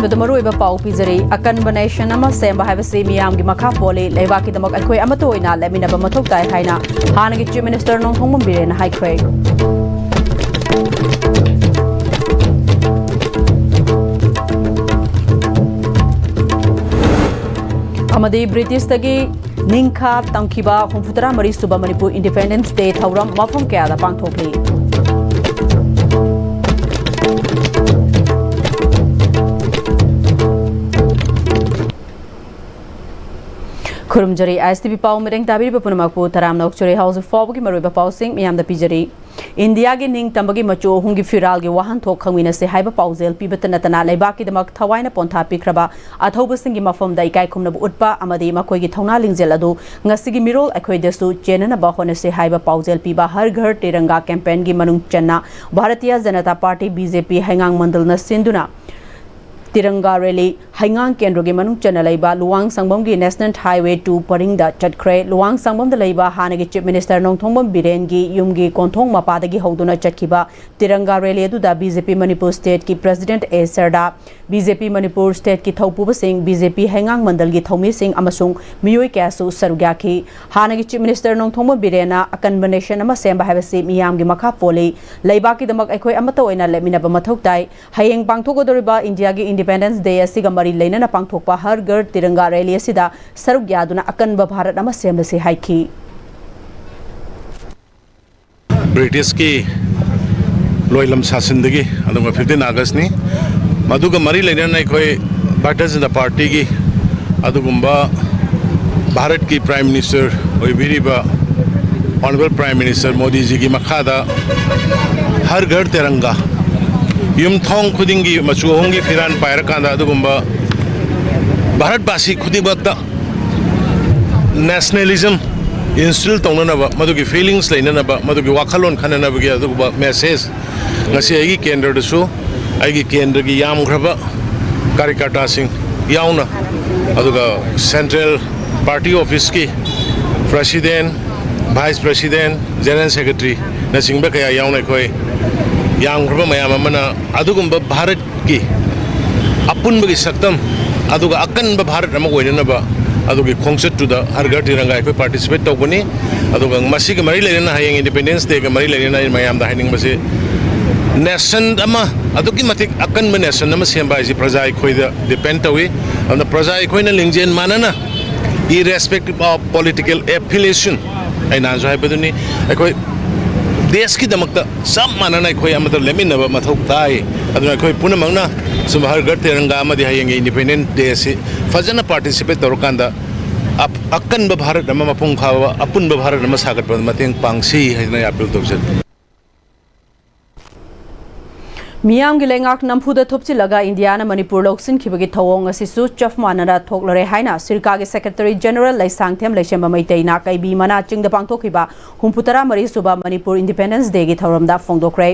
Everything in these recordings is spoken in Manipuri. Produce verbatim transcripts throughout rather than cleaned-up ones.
ꯑꯗꯨ ꯃꯔꯨꯑꯣꯏꯕ ꯄꯥꯎ ꯄꯤꯖꯔꯤ꯫ ꯑꯀꯟꯕ ꯅꯦꯁꯟ ꯑꯃ ꯁꯦꯝꯕ ꯍꯥꯏꯕꯁꯤ ꯃꯤꯌꯥꯝꯒꯤ ꯃꯈꯥ ꯄꯣꯜꯂꯤ꯫ ꯂꯩꯕꯥꯛꯀꯤꯗꯃꯛ ꯑꯩꯈꯣꯏ ꯑꯃꯠꯇ ꯑꯣꯏꯅ ꯂꯦꯞꯃꯤꯟꯅꯕ ꯃꯊꯧ ꯇꯥꯏ ꯍꯥꯏꯅ ꯍꯥꯟꯅꯒꯤ ꯆꯤꯐ ꯃꯤꯅꯤꯁꯇꯔ ꯅꯣꯡꯊꯣꯝꯕꯝ ꯕꯤꯔꯦꯟꯅ ꯍꯥꯏꯈ꯭ꯔꯦ꯫ ꯑꯃꯗꯤ ꯕ꯭ꯔꯤꯇꯤꯁꯇꯒꯤ ꯅꯤꯡꯈꯥ ꯇꯝꯈꯤꯕ ꯍꯨꯝꯐꯨꯇꯔꯥ ꯃꯔꯤ ꯁꯨꯕ ꯃꯅꯤꯄꯨꯔ ꯏꯟꯗꯤꯄꯦꯟꯗꯦꯟꯁ ꯗꯦ ꯊꯧꯔꯝ ꯃꯐꯝ ꯀꯌꯥꯗ ꯄꯥꯡꯊꯣꯛꯂꯤ꯫ ꯈꯨꯔꯨꯝꯖꯔꯤ, ISTV ꯄꯥꯎ ꯃꯤꯠꯌꯦꯡ ꯇꯥꯕꯤꯔꯤꯕ ꯄꯨꯝꯅꯃꯛꯄꯨ ꯇꯔꯥꯝꯅ ꯑꯣꯛꯆꯔꯤ꯫ ꯍꯧꯖꯤꯛ ꯐꯥꯎꯕꯒꯤ ꯃꯔꯨꯑꯣꯏꯕ ꯄꯥꯎꯁꯤꯡ ꯃꯤꯌꯥꯝꯗ ꯄꯤꯖꯔꯤ꯫ ꯏꯟꯗꯤꯌꯥꯒꯤ ꯅꯤꯡꯇꯝꯕꯒꯤ ꯃꯆꯨ ꯑꯍꯨꯝꯒꯤ ꯐꯤꯔꯥꯜꯒꯤ ꯋꯥꯍꯟꯊꯣꯛ ꯈꯪꯃꯤꯟꯅꯁꯤ ꯍꯥꯏꯕ ꯄꯥꯎꯖꯦꯜ ꯄꯤꯕꯇ ꯅꯠꯇꯅ, ꯂꯩꯕꯥꯛꯀꯤꯗꯃꯛ ꯊꯋꯥꯏꯅ ꯄꯣꯟꯊꯥ ꯄꯤꯈ꯭ꯔꯕ ꯑꯊꯧꯕꯁꯤꯡꯒꯤ ꯃꯐꯝꯗ ꯏꯀꯥꯏ ꯈꯨꯝꯅꯕ ꯎꯠꯄ ꯑꯃꯗꯤ ꯃꯈꯣꯏꯒꯤ ꯊꯧꯅꯥ ꯂꯤꯡꯖꯦꯜ ꯑꯗꯨ ꯉꯁꯤꯒꯤ ꯃꯤꯔꯣꯜ ꯑꯩꯈꯣꯏꯗꯁꯨ ꯆꯦꯟꯅꯅꯕ ꯍꯣꯠꯅꯁꯤ ꯍꯥꯏꯕ ꯄꯥꯎꯖꯦꯜ ꯄꯤꯕ ꯍꯔ ꯘꯔ ꯇꯤꯔꯪꯒꯥ ꯀꯦꯝꯄꯦꯟꯒꯤ ꯃꯅꯨꯡ ꯆꯟꯅ ꯚꯥꯔꯇꯤꯌ ꯖꯅꯇꯥ ꯄꯥꯔꯇꯤ, BJP, ꯍꯩꯉꯥꯡ ꯃꯟꯗꯜꯅ ꯁꯤꯟꯗꯨꯅ ꯇꯤꯔꯪꯒꯥ ꯔꯦꯂꯤ ꯍꯩꯉꯥꯡ ꯀꯦꯟꯗ꯭ꯔꯒꯤ ꯃꯅꯨꯡ ꯆꯟꯅ ꯂꯩꯕ ꯂꯨꯋꯥꯡ ꯁꯪꯕꯝꯒꯤ National Highway two ꯄꯔꯤꯡꯗ ꯆꯠꯈ꯭ꯔꯦ꯫ ꯂꯨꯋꯥꯡ ꯁꯪꯕꯝꯗ ꯂꯩꯕ ꯍꯥꯟꯅꯒꯤ ꯆꯤꯐ ꯃꯤꯅꯤꯁꯇꯔ ꯅꯣꯡꯊꯣꯝꯕꯝ ꯕꯤꯔꯦꯟꯒꯤ ꯌꯨꯝꯒꯤ ꯀꯣꯟꯊꯣꯡ ꯃꯄꯥꯗꯒꯤ ꯍꯧꯗꯨꯅ ꯆꯠꯈꯤꯕ ꯇꯤꯔꯪꯒꯥ ꯔꯦꯂꯤ ꯑꯗꯨꯗ BJP ꯃꯅꯤꯄꯨꯔ ꯁ꯭ꯇꯦꯠꯀꯤ ꯄ꯭ꯔꯁꯤꯗꯦꯟꯠ ꯑꯦ ꯁꯔꯗꯥ, BJP ꯃꯅꯤꯄꯨꯔ ꯁ꯭ꯇꯦꯠꯀꯤ ꯊꯧꯄꯨꯕꯁꯤꯡ, BJP ꯍꯩꯉꯥꯡ ꯃꯟꯗꯜꯒꯤ ꯊꯧꯃꯤꯁꯤꯡ ꯑꯃꯁꯨꯡ ꯃꯤꯑꯣꯏ ꯀꯌꯥꯁꯨ ꯁꯔꯨꯛ ꯌꯥꯈꯤ꯫ ꯍꯥꯟꯅꯒꯤ ꯆꯤꯐ ꯃꯤꯅꯤꯁꯇꯔ ꯅꯣꯡꯊꯣꯝꯕꯝ ꯕꯤꯔꯦꯟꯅ ꯑꯀꯟꯕ ꯅꯦꯁꯟ ꯑꯃ ꯁꯦꯝꯕ ꯍꯥꯏꯕꯁꯤ ꯃꯤꯌꯥꯝꯒꯤ ꯃꯈꯥ ꯄꯣꯜꯂꯤ꯫ ꯂꯩꯕꯥꯛꯀꯤꯗꯃꯛ ꯑꯩꯈꯣꯏ ꯑꯃꯠꯇ ꯑꯣꯏꯅ ꯂꯦꯞꯃꯤꯟꯅꯕ ꯃꯊꯧ ꯇꯥꯏ꯫ ꯍꯌꯦꯡ ꯄꯥꯡꯊꯣꯛꯀꯗꯧꯔꯤꯕ ꯏꯟꯗꯤꯌꯥꯒꯤ ꯏꯟꯗꯤꯄꯦꯟꯗꯦꯟꯁ ꯗꯦ ꯑꯁꯤꯒ ꯃꯔꯤ ꯂꯩꯅꯅ ꯄꯥꯡꯊꯣꯛꯄ ꯍꯔ ꯘꯔ ꯇꯤꯔꯪꯒꯥ ꯔꯦꯂꯤ ꯑꯁꯤꯗ ꯁꯔꯨꯛ ꯌꯥꯗꯨꯅ ꯑꯀꯟꯕ ꯚꯥꯔꯠ ꯑꯃ ꯁꯦꯝꯂꯁꯤ ꯍꯥꯏꯈꯤ꯫ ꯕ꯭ꯔꯤꯇꯤꯁꯀꯤ ꯂꯣꯏꯂꯝ ꯁꯥꯁꯟꯗꯒꯤ ꯑꯗꯨꯒ fifteen Augustꯅꯤ꯫ ꯃꯗꯨꯒ ꯃꯔꯤ ꯂꯩꯅꯅ ꯑꯩꯈꯣꯏ ꯚꯥꯔꯇꯤꯌ ꯖꯅꯇꯥ ꯄꯥꯔꯇꯤꯒꯤ ꯑꯗꯨꯒꯨꯝꯕ ꯚꯥꯔꯠꯀꯤ ꯄ꯭ꯔꯥꯏꯝ ꯃꯤꯅꯤꯁꯇꯔ ꯑꯣꯏꯕꯤꯔꯤꯕ ꯑꯣꯅꯔꯦꯕꯜ ꯄ꯭ꯔꯥꯏꯝ ꯃꯤꯅꯤꯁꯇꯔ ꯃꯣꯗꯤꯖꯤꯒꯤ ꯃꯈꯥꯗ ꯍꯔ ꯘꯔ ꯇꯤꯔꯪꯒꯥ, ꯌꯨꯝꯊꯣꯡ ꯈꯨꯗꯤꯡꯒꯤ ꯃꯆꯨ ꯑꯍꯨꯝꯒꯤ ꯐꯤꯔꯥꯜ ꯄꯥꯏꯔꯀꯥꯟꯗ ꯑꯗꯨꯒꯨꯝꯕ ꯚꯥꯔꯠꯕꯥꯁꯤ ꯈꯨꯗꯤꯡꯃꯛꯇ ꯅꯦꯁꯅꯦꯂꯤꯖꯝ ꯏꯟꯁꯇꯤꯜ ꯇꯧꯅꯅꯕ, ꯃꯗꯨꯒꯤ ꯐꯤꯂꯤꯡꯁ ꯂꯩꯅꯅꯕ, ꯃꯗꯨꯒꯤ ꯋꯥꯈꯜꯂꯣꯟ ꯈꯟꯅꯅꯕꯒꯤ ꯑꯗꯨꯒꯨꯝꯕ ꯃꯦꯁꯦꯖ ꯉꯁꯤ ꯑꯩꯒꯤ ꯀꯦꯟꯗ꯭ꯔꯗꯁꯨ, ꯑꯩꯒꯤ ꯀꯦꯟꯗ꯭ꯔꯒꯤ ꯌꯥꯝꯈ꯭ꯔꯕ ꯀꯥꯔꯤꯀꯔꯇꯥꯁꯤꯡ ꯌꯥꯎꯅ, ꯑꯗꯨꯒ ꯁꯦꯟꯇ꯭ꯔꯦꯜ ꯄꯥꯔꯇꯤ ꯑꯣꯐꯤꯁꯀꯤ ꯄ꯭ꯔꯁꯤꯗꯦꯟ, ꯚꯥꯏꯁ ꯄ꯭ꯔꯁꯤꯗꯦꯟ, ꯖꯦꯅꯔꯦꯜ ꯁꯦꯀ꯭ꯔꯦꯇꯔꯤꯅꯆꯤꯡꯕ ꯀꯌꯥ ꯌꯥꯎꯅ ꯑꯩꯈꯣꯏ ꯌꯥꯝꯈ꯭ꯔꯕ ꯃꯌꯥꯝ ꯑꯃꯅ ꯑꯗꯨꯒꯨꯝꯕ ꯚꯥꯔꯠꯀꯤ ꯑꯄꯨꯟꯕꯒꯤ ꯁꯛꯇꯝ, ꯑꯗꯨꯒ ꯑꯀꯟꯕ ꯚꯥꯔꯠ ꯑꯃ ꯑꯣꯏꯅꯅꯕ ꯑꯗꯨꯒꯤ ꯈꯣꯡꯆꯠꯇꯨꯗ ꯍꯔ ꯘꯔ ꯇꯤꯔꯪꯒꯥ ꯑꯩꯈꯣꯏ ꯄꯥꯔꯇꯤꯁꯤꯄꯦꯠ ꯇꯧꯒꯅꯤ꯫ ꯑꯗꯨꯒ ꯃꯁꯤꯒ ꯃꯔꯤ ꯂꯩꯅꯅ, ꯍꯌꯦꯡ ꯏꯟꯗꯤꯄꯦꯟꯗꯦꯟꯁ ꯗꯦꯒ ꯃꯔꯤ ꯂꯩꯅꯅ ꯑꯩꯅ ꯃꯌꯥꯝꯗ ꯍꯥꯏꯅꯤꯡꯕꯁꯤ, ꯅꯦꯁꯟ ꯑꯃ, ꯑꯗꯨꯛꯀꯤ ꯃꯇꯤꯛ ꯑꯀꯟꯕ ꯅꯦꯁꯟ ꯑꯃ ꯁꯦꯝꯕ ꯍꯥꯏꯁꯤ ꯄ꯭ꯔꯖꯥ ꯑꯩꯈꯣꯏꯗ ꯗꯤꯄꯦꯟ ꯇꯧꯏ꯫ ꯑꯗꯨꯅ ꯄ꯭ꯔꯖꯥ ꯑꯩꯈꯣꯏꯅ ꯂꯤꯡꯖꯦꯜ ꯃꯥꯟꯅꯅ, irrespective of political affiliation, ꯑꯩ ꯅꯍꯥꯟꯁꯨ ꯍꯥꯏꯕꯗꯨꯅꯤ, ꯑꯩꯈꯣꯏ ꯗꯦꯁꯀꯤꯗꯃꯛꯇ ꯆꯞ ꯃꯥꯟꯅꯅ ꯑꯩꯈꯣꯏ ꯑꯃꯠꯇ ꯂꯦꯞꯃꯤꯟꯅꯕ ꯃꯊꯧ ꯇꯥꯏ꯫ ꯑꯗꯨꯅ ꯑꯩꯈꯣꯏ ꯄꯨꯝꯅꯃꯛꯅ ꯁꯨꯝ ꯍꯔ ꯘꯔ ꯇꯤꯔꯪꯒꯥ ꯑꯃꯗꯤ ꯍꯌꯦꯡꯒꯤ ꯏꯟꯗꯤꯄꯦꯟꯗꯦꯟꯁ ꯗꯦ ꯑꯁꯤ ꯐꯖꯅ ꯄꯥꯔꯇꯤꯁꯤꯄꯦꯠ ꯇꯧꯔꯀꯥꯟꯗ ꯑꯞ-, ꯑꯀꯟꯕ ꯚꯥꯔꯠ ꯑꯃ, ꯃꯄꯨꯡ ꯐꯥꯕ ꯑꯄꯨꯟꯕ ꯚꯥꯔꯠ ꯑꯃ ꯁꯥꯒꯠꯄꯗ ꯃꯇꯦꯡ ꯄꯥꯡꯁꯤ ꯍꯥꯏꯗꯅ ꯑꯩ ꯑꯄꯤꯜ ꯇꯧꯖꯔꯤ꯫ ꯃꯤꯌꯥꯝꯒꯤ ꯂꯩꯉꯥꯛ ꯅꯝꯐꯨꯗ ꯊꯨꯞꯆꯤꯜꯂꯒ ꯏꯟꯗꯤꯌꯥꯅ ꯃꯅꯤꯄꯨꯔ ꯂꯧꯁꯤꯟꯈꯤꯕꯒꯤ ꯊꯧꯑꯣꯡ ꯑꯁꯤꯁꯨ ꯆꯞ ꯃꯥꯟꯅꯅ ꯊꯣꯛꯂꯔꯦ ꯍꯥꯏꯅ ꯁꯤꯔꯀꯥꯒꯤ ꯁꯦꯀ꯭ꯔꯦꯇꯔꯤ ꯖꯦꯅꯔꯦꯜ ꯂꯩꯁꯥꯡꯊꯦꯝ ꯂꯩꯁꯦꯝꯕ ꯃꯩꯇꯩꯅ ꯀꯩꯕꯤ ꯃꯅꯥ ꯆꯤꯡꯗ ꯄꯥꯡꯊꯣꯛꯈꯤꯕ ꯍꯨꯝꯐꯨꯇꯔꯥ ꯃꯔꯤ ꯁꯨꯕ ꯃꯅꯤꯄꯨꯔ ꯏꯟꯗꯤꯄꯦꯟꯗꯦꯟꯁ ꯗꯦꯒꯤ ꯊꯧꯔꯝꯗ ꯐꯣꯡꯗꯣꯛꯈ꯭ꯔꯦ꯫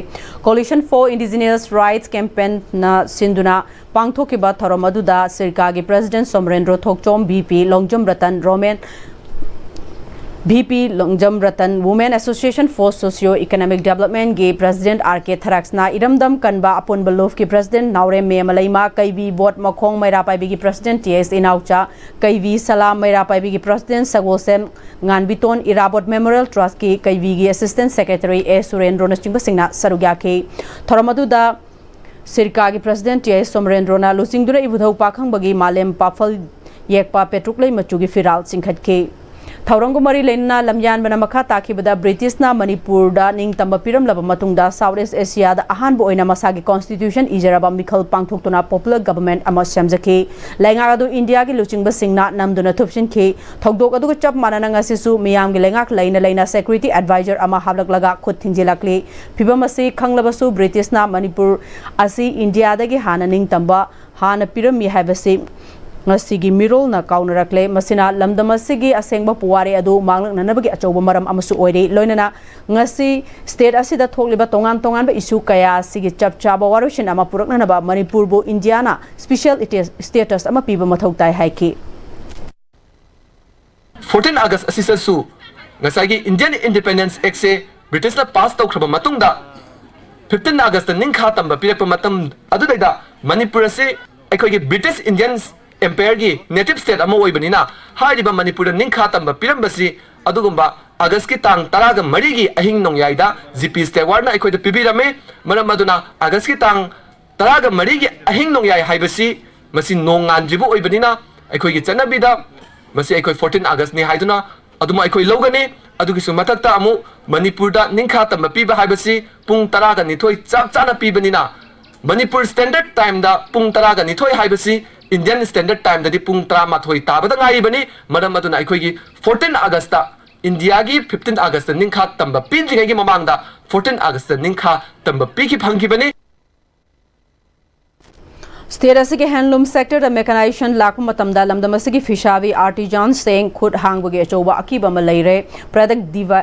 Coalition for Indigenous Rights ꯀꯦꯝꯄꯦꯟꯅ ꯁꯤꯟꯗꯨꯅ ꯄꯥꯡꯊꯣꯛꯈꯤꯕ ꯊꯧꯔꯝ ꯑꯗꯨꯗ ꯁꯤꯔꯀꯥꯒꯤ president Somendro Thokchom, V P Longjam Ratan, ꯔꯣꯃꯦꯟ, V P Longjam Ratan, Women Association for Socio Economic Developmentꯀꯤ ꯄ꯭ꯔꯦꯁꯤꯗꯦꯟꯠ ꯑꯥꯔ ꯀꯦ ꯊꯔꯥꯛꯁꯅꯥ, ꯏꯔꯝꯗꯝ ꯀꯟꯕ ꯑꯄꯨꯟꯕ ꯂꯨꯞꯀꯤ ꯄ꯭ꯔꯦꯁꯤꯗꯦꯟꯠ ꯅꯥꯎꯔꯦꯝ ꯃꯦꯃꯂꯩꯃ, ꯀꯩꯕꯤ ꯕꯣꯠ ꯃꯈꯣꯡ ꯃꯩꯔꯥ ꯄꯥꯏꯕꯤꯒꯤ ꯄ꯭ꯔꯦꯁꯤꯗꯦꯟꯠ ꯇꯤ ꯑꯦꯁ ꯏꯅꯥꯎꯆꯥ, ꯀꯩꯕꯤ ꯁꯂꯥꯝ ꯃꯩꯔꯥ ꯄꯥꯏꯕꯤꯒꯤ ꯄ꯭ꯔꯦꯁꯤꯗꯦꯟꯠ ꯁꯒꯣꯜꯁꯦꯝ ꯉꯥꯟꯕꯤꯇꯣꯟ, ꯏꯔꯥꯕꯣꯠ ꯃꯦꯃꯣꯔꯤꯌꯦꯜ ꯇ꯭ꯔꯁꯠꯀꯤ ꯀꯩꯕꯤꯒꯤ ꯑꯦꯁꯤꯁꯇꯦꯟꯠ ꯁꯦꯀ꯭ꯔꯦꯇꯔꯤ ꯑꯦ ꯁꯨꯔꯦꯟꯗ꯭ꯔꯣꯅꯆꯤꯡꯕꯁꯤꯡꯅ ꯁꯔꯨꯛ ꯌꯥꯈꯤ꯫ ꯊꯧꯔꯝ ꯑꯗꯨꯗ ꯁꯤꯔꯀꯥꯒꯤ ꯄ꯭ꯔꯦꯁꯤꯗꯦꯟꯠ ꯇꯤ ꯑꯥꯏ ꯁꯣꯃꯔꯦꯟꯗ꯭ꯔꯣꯅ ꯂꯨꯆꯤꯡꯗꯨꯅ ꯏꯕꯨꯙꯧ ꯄꯥꯈꯪꯕꯒꯤ ꯃꯥꯂꯦꯝ ꯄꯥꯐꯜ ꯌꯦꯛꯄ ꯄꯦꯇ꯭ꯔꯨꯛꯂꯩ ꯃꯆꯨꯒꯤ ꯐꯤꯔꯥꯜ ꯆꯤꯡꯈꯠꯈꯤ꯫ ꯊꯧꯔꯝꯒ ꯃꯔꯤ ꯂꯩꯅꯅ ꯂꯝꯌꯥꯟꯕꯅ ꯃꯈꯥ ꯇꯥꯈꯤꯕꯗ, ꯕ꯭ꯔꯤꯇꯤꯁꯅ ꯃꯅꯤꯄꯨꯔꯗ ꯅꯤꯡꯇꯝꯕ ꯄꯤꯔꯝꯂꯕ ꯃꯇꯨꯡꯗ, ꯁꯥꯎꯠ ꯏꯁ ꯑꯦꯁꯤꯌꯥꯗ ꯑꯍꯥꯟꯕ ꯑꯣꯏꯅ ꯃꯁꯥꯒꯤ ꯀꯣꯟꯁꯇꯤꯇ꯭ꯌꯨꯁꯟ ꯏꯖꯔꯕ ꯃꯤꯈꯜ ꯄꯥꯡꯊꯣꯛꯇꯨꯅ ꯄꯣꯄꯨꯂꯔ ꯒꯚꯔꯟꯃꯦꯟꯠ ꯑꯃ ꯁꯦꯝꯖꯈꯤ꯫ ꯂꯩꯉꯥꯛ ꯑꯗꯨ ꯏꯟꯗꯤꯌꯥꯒꯤ ꯂꯨꯆꯤꯡꯕꯁꯤꯡꯅ ꯅꯝꯗꯨꯅ ꯊꯨꯞꯆꯤꯟꯈꯤ꯫ ꯊꯧꯗꯣꯛ ꯑꯗꯨꯒ ꯆꯞ ꯃꯥꯟꯅꯅ ꯉꯁꯤꯁꯨ ꯃꯤꯌꯥꯝꯒꯤ ꯂꯩꯉꯥꯛ ꯂꯩꯅ ꯂꯩꯅ ꯁꯦꯀ꯭ꯌꯨꯔꯤꯇꯤ ꯑꯦꯗꯚꯥꯏꯖꯔ ꯑꯃ ꯍꯥꯞꯂꯛꯂꯒ ꯈꯨꯠ ꯊꯤꯟꯖꯤꯜꯂꯛꯂꯤ꯫ ꯐꯤꯚꯝ ꯑꯁꯤ ꯈꯪꯂꯕꯁꯨ, ꯕ꯭ꯔꯤꯇꯤꯁꯅ ꯃꯅꯤꯄꯨꯔ ꯑꯁꯤ ꯏꯟꯗꯤꯌꯥꯗꯒꯤ ꯍꯥꯟꯅ ꯅꯤꯡꯇꯝꯕ ꯍꯥꯟꯅ ꯄꯤꯔꯝꯃꯤ ꯍꯥꯏꯕꯁꯤ ꯉꯁꯤꯒꯤ ꯃꯤꯔꯣꯜꯅ ꯀꯥꯎꯅꯔꯛꯂꯦ꯫ ꯃꯁꯤꯅ ꯂꯝꯗꯝ ꯑꯁꯤꯒꯤ ꯑꯁꯦꯡꯕ ꯄꯨꯋꯥꯔꯤ ꯑꯗꯨ ꯃꯥꯡꯂꯛꯅꯅꯕꯒꯤ ꯑꯆꯧꯕ ꯃꯔꯝ ꯑꯃꯁꯨ ꯑꯣꯏꯔꯤ꯫ ꯂꯣꯏꯅꯅ ꯉꯁꯤ ꯁ꯭ꯇꯦꯠ ꯑꯁꯤꯗ ꯊꯣꯛꯂꯤꯕ ꯇꯣꯉꯥꯟ ꯇꯣꯉꯥꯟꯕ ꯏꯁꯨ ꯀꯌꯥ ꯑꯁꯤꯒꯤ ꯆꯞ ꯆꯥꯕ ꯋꯥꯔꯣꯏꯁꯤꯟ ꯑꯃ ꯄꯨꯔꯛꯅꯅꯕ ꯃꯅꯤꯄꯨꯔꯕꯨ ꯏꯟꯗꯤꯌꯥꯅ ꯁ꯭ꯄꯤꯁꯦꯜ ꯏꯇꯦ-, ꯁ꯭ꯇꯦꯇꯁ ꯑꯃ ꯄꯤꯕ ꯃꯊꯧ ꯇꯥꯏ ꯍꯥꯏꯈꯤ꯫ Fourteen August ꯑꯁꯤꯗꯁꯨ ꯉꯁꯥꯏꯒꯤ Indian Independence Act ꯁꯦ ꯕ꯭ꯔꯤꯇꯤꯁꯅ ꯄꯥꯁ ꯇꯧꯈ꯭ꯔꯕ ꯃꯇꯨꯡꯗ, fifteen August ꯇ ꯅꯤꯡꯈꯥ ꯇꯝꯕ ꯄꯤꯔꯛꯄ ꯃꯇꯝ ꯑꯗꯨꯗꯩꯗ ꯃꯅꯤꯄꯨꯔ ꯑꯁꯤ ꯑꯩꯈꯣꯏꯒꯤ ꯕ꯭ꯔꯤꯇꯤꯁ ꯏꯟꯗꯤꯌꯟ ꯑꯦꯝꯄꯥꯌꯔꯒꯤ ꯅꯦꯇꯤꯚ ꯁ꯭ꯇꯦꯠ ꯑꯃ ꯑꯣꯏꯕꯅꯤꯅ, ꯍꯥꯏꯔꯤꯕ ꯃꯅꯤꯄꯨꯔꯗ ꯅꯤꯡꯈꯥ ꯇꯝꯕ ꯄꯤꯔꯝꯕꯁꯤ ꯑꯗꯨꯒꯨꯝꯕ ꯑꯥꯒꯁꯀꯤ ꯇꯥꯡ ꯇꯔꯥꯒ ꯃꯔꯤꯒꯤ ꯑꯍꯤꯡ ꯅꯣꯡꯌꯥꯏꯗ ꯖꯤ ꯄꯤ ꯁ꯭ꯇꯦꯋꯥꯔꯅ ꯑꯩꯈꯣꯏꯗ ꯄꯤꯕꯤꯔꯝꯃꯤ꯫ ꯃꯔꯝ ꯑꯗꯨꯅ ꯑꯥꯒꯁꯀꯤ ꯇꯥꯡ ꯇꯔꯥꯒ ꯃꯔꯤꯒꯤ ꯑꯍꯤꯡ ꯅꯣꯡꯌꯥꯏ ꯍꯥꯏꯕꯁꯤ ꯃꯁꯤ ꯅꯣꯡꯉꯥꯟꯗ꯭ꯔꯤꯕ ꯑꯣꯏꯕꯅꯤꯅ, ꯑꯩꯈꯣꯏꯒꯤ ꯆꯠꯅꯕꯤꯗ ꯃꯁꯤ ꯑꯩꯈꯣꯏ ꯐꯣꯔꯇꯤꯟ ꯑꯥꯒꯁꯅꯤ ꯍꯥꯏꯗꯨꯅ ꯑꯗꯨꯃꯛ ꯑꯩꯈꯣꯏ ꯂꯧꯒꯅꯤ꯫ ꯑꯗꯨꯒꯤꯁꯨ ꯃꯊꯛꯇ ꯑꯃꯨꯛ ꯃꯅꯤꯄꯨꯔꯗ ꯅꯤꯡꯈꯥ ꯇꯝꯕ ꯄꯤꯕ ꯍꯥꯏꯕꯁꯤ ꯄꯨꯡ ꯇꯔꯥꯒ ꯅꯤꯊꯣꯏ ꯆꯞ ꯆꯥꯅ ꯄꯤꯕꯅꯤꯅ, ꯃꯅꯤꯄꯨꯔ ꯁ꯭ꯇꯦꯟꯗꯔꯗ ꯇꯥꯏꯝꯗ ꯄꯨꯡ ꯇꯔꯥꯒ ꯅꯤꯊꯣꯏ ꯍꯥꯏꯕꯁꯤ ꯏꯟꯗꯤꯌꯟ ꯁ꯭ꯇꯦꯟꯗꯔꯗ ꯇꯥꯏꯝꯗꯗꯤ ꯄꯨꯡ ꯇꯔꯥꯃꯥꯊꯣꯏ ꯇꯥꯕꯗ ꯉꯥꯏꯔꯤꯕꯅꯤ꯫ ꯃꯔꯝ ꯑꯗꯨꯅ ꯑꯩꯈꯣꯏꯒꯤ ꯐꯣꯔꯇꯤꯟ ꯑꯥꯒꯁꯇ, ꯏꯟꯗꯤꯌꯥꯒꯤ ꯐꯤꯐꯇꯤꯟ ꯑꯥꯒꯁꯇ ꯅꯤꯡꯈꯥ ꯇꯝꯕ ꯄꯤꯗ꯭ꯔꯤꯉꯩꯒꯤ ꯃꯃꯥꯡꯗ ꯐꯣꯔꯇꯤꯟ ꯑꯥꯒꯁꯇ ꯅꯤꯡꯈꯥ ꯇꯝꯕ ꯄꯤꯈꯤ ꯐꯪꯈꯤꯕꯅꯤ꯫ ꯁ꯭ꯇꯦꯠ ꯑꯁꯤꯒꯤ ꯍꯦꯟꯂꯨꯝ ꯁꯦꯛꯇꯔꯗ ꯃꯦꯀꯅꯥꯏꯖꯦꯁꯟ ꯂꯥꯛꯄ ꯃꯇꯝꯗ ꯂꯝꯗꯝ ꯑꯁꯤꯒꯤ ꯐꯤꯁꯥꯕꯤ ꯑꯥꯔꯇꯤꯖꯥꯟꯁꯤꯡ ꯈꯨꯠ ꯍꯥꯡꯕꯒꯤ ꯑꯆꯧꯕ ꯑꯀꯤꯕ ꯑꯃ ꯂꯩꯔꯦ꯫ ꯄ꯭ꯔꯗꯛ